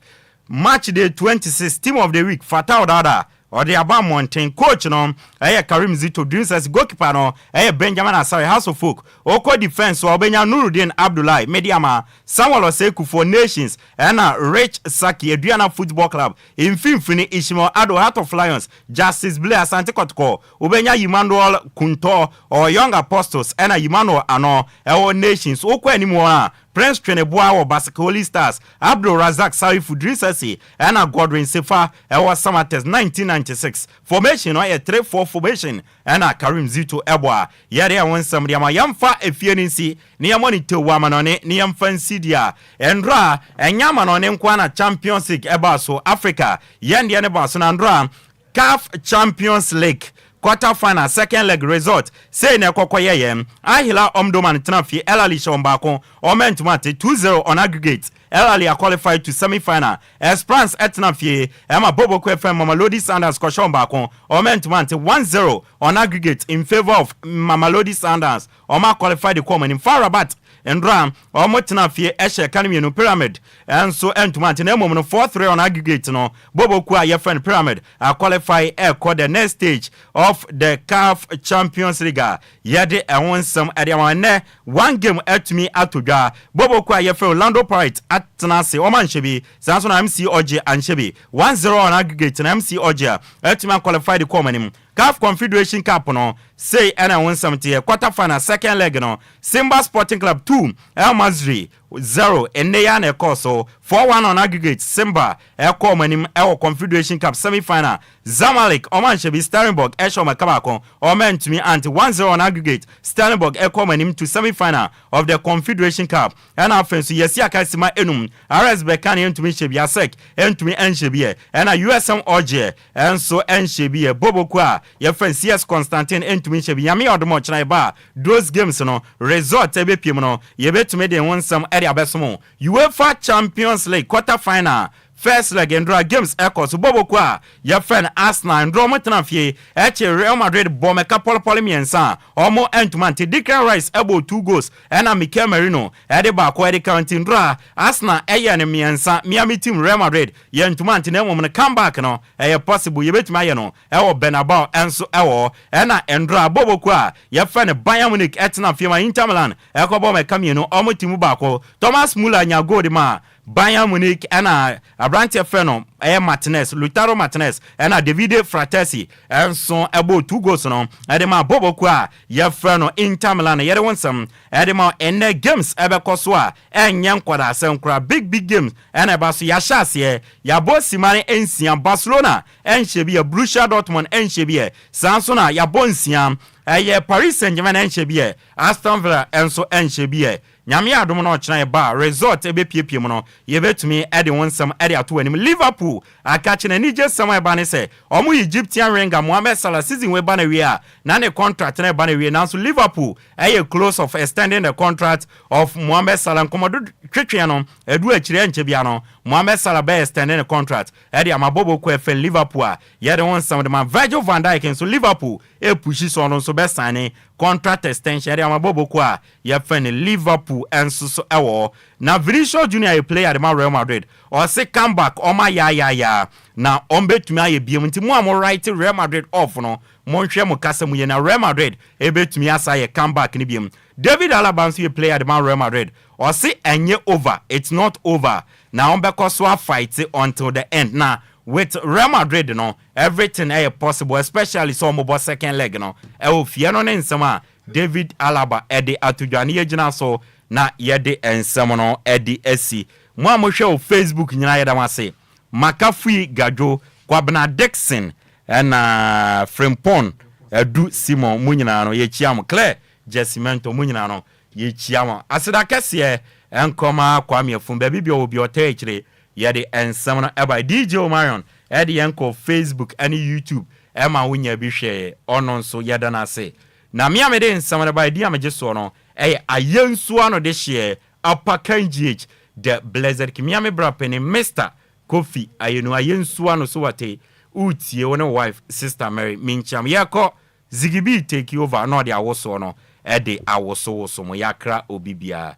R: match day 26, team of the week Fatau Dada. Ɔde aba mmɔnten. Coach no ɛyɛ Karim Zito, Dreams FC. Goalkeeper no ɛyɛ Benjamin Asare, Hearts of Oak. Ɔkɔ defence a, ɔbɛnya Nurudeen Abdullahi, Medeama, Samuel Osei Kufuor, Nations, ɛna Rich Saki, Aduana Football Club. Mfimfini, Ishmael Addo, Heart of Lions, Justice Blay, Asante Kɔtɔkɔ. Wobɛnya Emmanuel Kuntɔ, ɔwɔ Young Apostles, ɛna Emmanuel Ano ɛwɔ Nations. Wokɔ anim hɔ a, Prince Tweneboa wɔ Basake Holy Stars, Abdul Razak Sarifu, Dreams FC, ɛna Godwin Sefa ɛwɔ Samartex. 1996 formation no ɛyɛ 3-4 formation ɛna Karim Zito ɛbɔ a yɛde ɛho nsɛm de ama. Yɛmfa efie no nsi ne yɛmmɔ ne tew wɔ amanɔne ne yɛmfa nsi deɛ a ɛndora a ɛnyɛ amanɔne nko na Champions League ɛbaa so. Africa yɛn deɛ ne baa so na ndora CAF Champions League quarter final second leg result sei na ɛkɔkɔ yɛyɛ. Al Hilal Omdurman tena fie, Al Ahly hyɛ wɔn baako, ɔmo ntoma ate, 2-0 on aggregate. Al Ahly are qualified to semi final. Esperance ɛtena fie ɛma Boboko FM Mamelodi Sundowns kɔhyɛ wɔn baako, ɔmo ntoma ante, 1-0 on aggregate in favour of Mamelodi Sundowns. Ɔmo qualified kɔ ɔmo anim. FAR Rabat ndora ɔmo tena fie ɛhyɛ ka no mmienu, Pyramid ɛnso ɛntoma ante, na mmom no 4-3 on aggregate no, Boboku a yɛfrɛ no Pyramid a qualify ɛkɔ the next stage of the CAF Champions League a yɛde ɛho nsɛm ɛde ama. Ɛnɛ one game ɛtumi ato dwa. Boboku a yɛfrɛ Orlando Pirates atena ase, ɔmo anhyɛ bi, saa nso na MC Alger anhyɛ bi, 1-0 on aggregate na MC Alger ɛtumi aqualify de kɔ ɔmo anim. CAF Confederation Cup no sei ɛna ɛho nsɛm teɛ. Quarter final second leg no, Simba Sporting Club 2, El Masry 0. Ɛnɛ ya na ɛkɔɔ so 4-1 on aggregate. Simba ɛkɔ ɔmo anim ɛwɔ Confederation Cup semi final. Zamalek ɔmo anhyɛ bi, Stellenbosch ɛhyɛ ɔmo ɛka baako, ɔmo ntumi ante, 1-0 on aggregate. Stellenbosch ɛkɔ ɔmo anim to semi final of the Confederation Cup. Ɛna afei nso yɛsi akasima enum, RS Berkane ntumi nhyɛ bi, ASEC ntumi nhyɛ bi yɛ, ɛna USM Alger ɛnso nhyɛ bi yɛ. Boboku a yɛfrɛ CS Constantine ntumi nhyɛ bi. Nyame ɔdom ɔkyena ɛba a, those games no result ɛbɛpiem no, yɛbɛtumi de ho nsɛm ɛde abɛsom. UEFA Champions League quarter final first leg, ndora games ɛkɔ so. Bɔbɔku a yɛfrɛ no Arsenal ndora ɔmo tena fie ɛkye Real Madrid bɔ mɛka pɔlɔpɔlɔ mmiɛnsa a ɔmo ntoma nti. Declan Rice ɛbɔ two goals, ɛna Mikel Merino ɛde baako ɛde ka. Nti ndora Arsenal ɛyɛ no mmiɛnsa. Miami team Real Madrid yɛ ntoma nti, na mmom no comeback no ɛyɛ possible, yɛbɛtumi ayɛ no ɛwɔ Bernabeu ɛnso ɛwɔ. Ɛna ndora bɔbɔku a yɛfrɛ no Bayern Munich ɛtena fie ma Inter Milan ɛkɔbɔ mɛka mmienu, ɔmo ti mu baako. Thomas Muller nya goal de ma Bayern Munich, ɛna aberanteɛ fɛ no ɛyɛ Martinez, Lautaro Martinez, ɛna Davide Frattesi ɛnso ɛbɔ two goals no ɛde ma bɔbɔku a yɛfrɛ no Inter Milan. Yɛde wɔn nsɛm ɛde ma. Ɛnɛ games ɛbɛkɔ so a ɛnyɛ nkɔdaasɛm koraa, big big games ɛna ɛba so. Yɛahyɛ aseɛ, yɛabɔ simane nsia, Barcelona ɛnhyɛ bi yɛ, Borussia Dortmund ɛnhyɛ bi yɛ, saa nso na yɛabɔ nsia, ɛyɛ Paris Saint Germain ɛnhyɛ bi yɛ, Aston Villa ɛnso ɛnhyɛ bi yɛ. Nyame adom no ɔkyena yɛba a, result ɛbɛpiepie mu no, yɛbɛtumi ɛde wo nsɛm ɛde ato anim. Liverpool akakye n'ani gye sɛm a ɛba ne sɛ ɔmo Egyptian winger Mohamed Salah season wei ba na wie a na ne contract na ɛba na wie, nanso Liverpool ɛyɛ close of extending the contract of Mohamed Salah. Nkɔmɔdo twetwe no ɛdu akyire, ɛnkyɛ bia no Mohamed Salah bɛyɛ extending the contract ɛde ama bobo kɔ ɛfɛ Liverpool a yɛde ho nsɛm de ma. Virgil van Dijk nso, Liverpool epush so, ɔno nso bɛsign contract extension ɛde ama bobo kɔ a yɛfɛ no Liverpool ɛnso so ɛwɔ. Na Vinicius Junior yɛ player de ma Real Madrid, ɔse comeback ɔma yaayaaya na ɔmbɛtumi ayɛ biem. Nti mo a mo write Real Madrid off no, monhwɛ mo kasa mu yɛ, na Real Madrid ɛbɛtumi asa yɛ comeback no biem. David Alaba nso yɛ player de ma Real Madrid, ɔse ɛnyɛ over, it's not over, na ɔmbɛkɔ so afight until the end. Na with Real Madrid no, everything ɛyɛ possible, especially sɛ ɔmobɔ second leg no ɛwɔ fie no. Ne nsɛm a David Alaba ɛde ato dwa ne yɛgyina so na yɛde nsɛm no ɛde asi. Mo a mohwɛ wɔ Facebook nyinaa, yɛda mo ase. Makafui Gadwo, Kwabena Dixon, ɛna Frimpon Adu Simon, mu nyinaa no yɛkyia mo. Claire Jessimento, mu nyinaa no yɛkyia mo. Aseda kɛseɛ ɛnkɔma Kwame Afum, baabi bia wɔ bi ɔtɛ akyire yɛde nsɛm no ɛba. DJ Omarion ɛde yɛn kɔ Facebook ɛne YouTube ɛma wonya bi hwɛ, ɔno nso yɛda no ase. Na mmea mede nsɛm no ba ɛdi a megye soɔ no ɛyɛ Ayɛnsuo ano de hyeɛ Apakan GH the Blessed Kimia, me bra panin Mr Kofi Ayenu Ayɛnsuo ano so wate wotie wo ne wife Sister Mary Minkyam. Yɛkɔ Zigibi take over na ɔde awosoɔ no ɛde awosowoso mo. Yɛakra obi biara.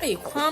H: Hey, Kwame.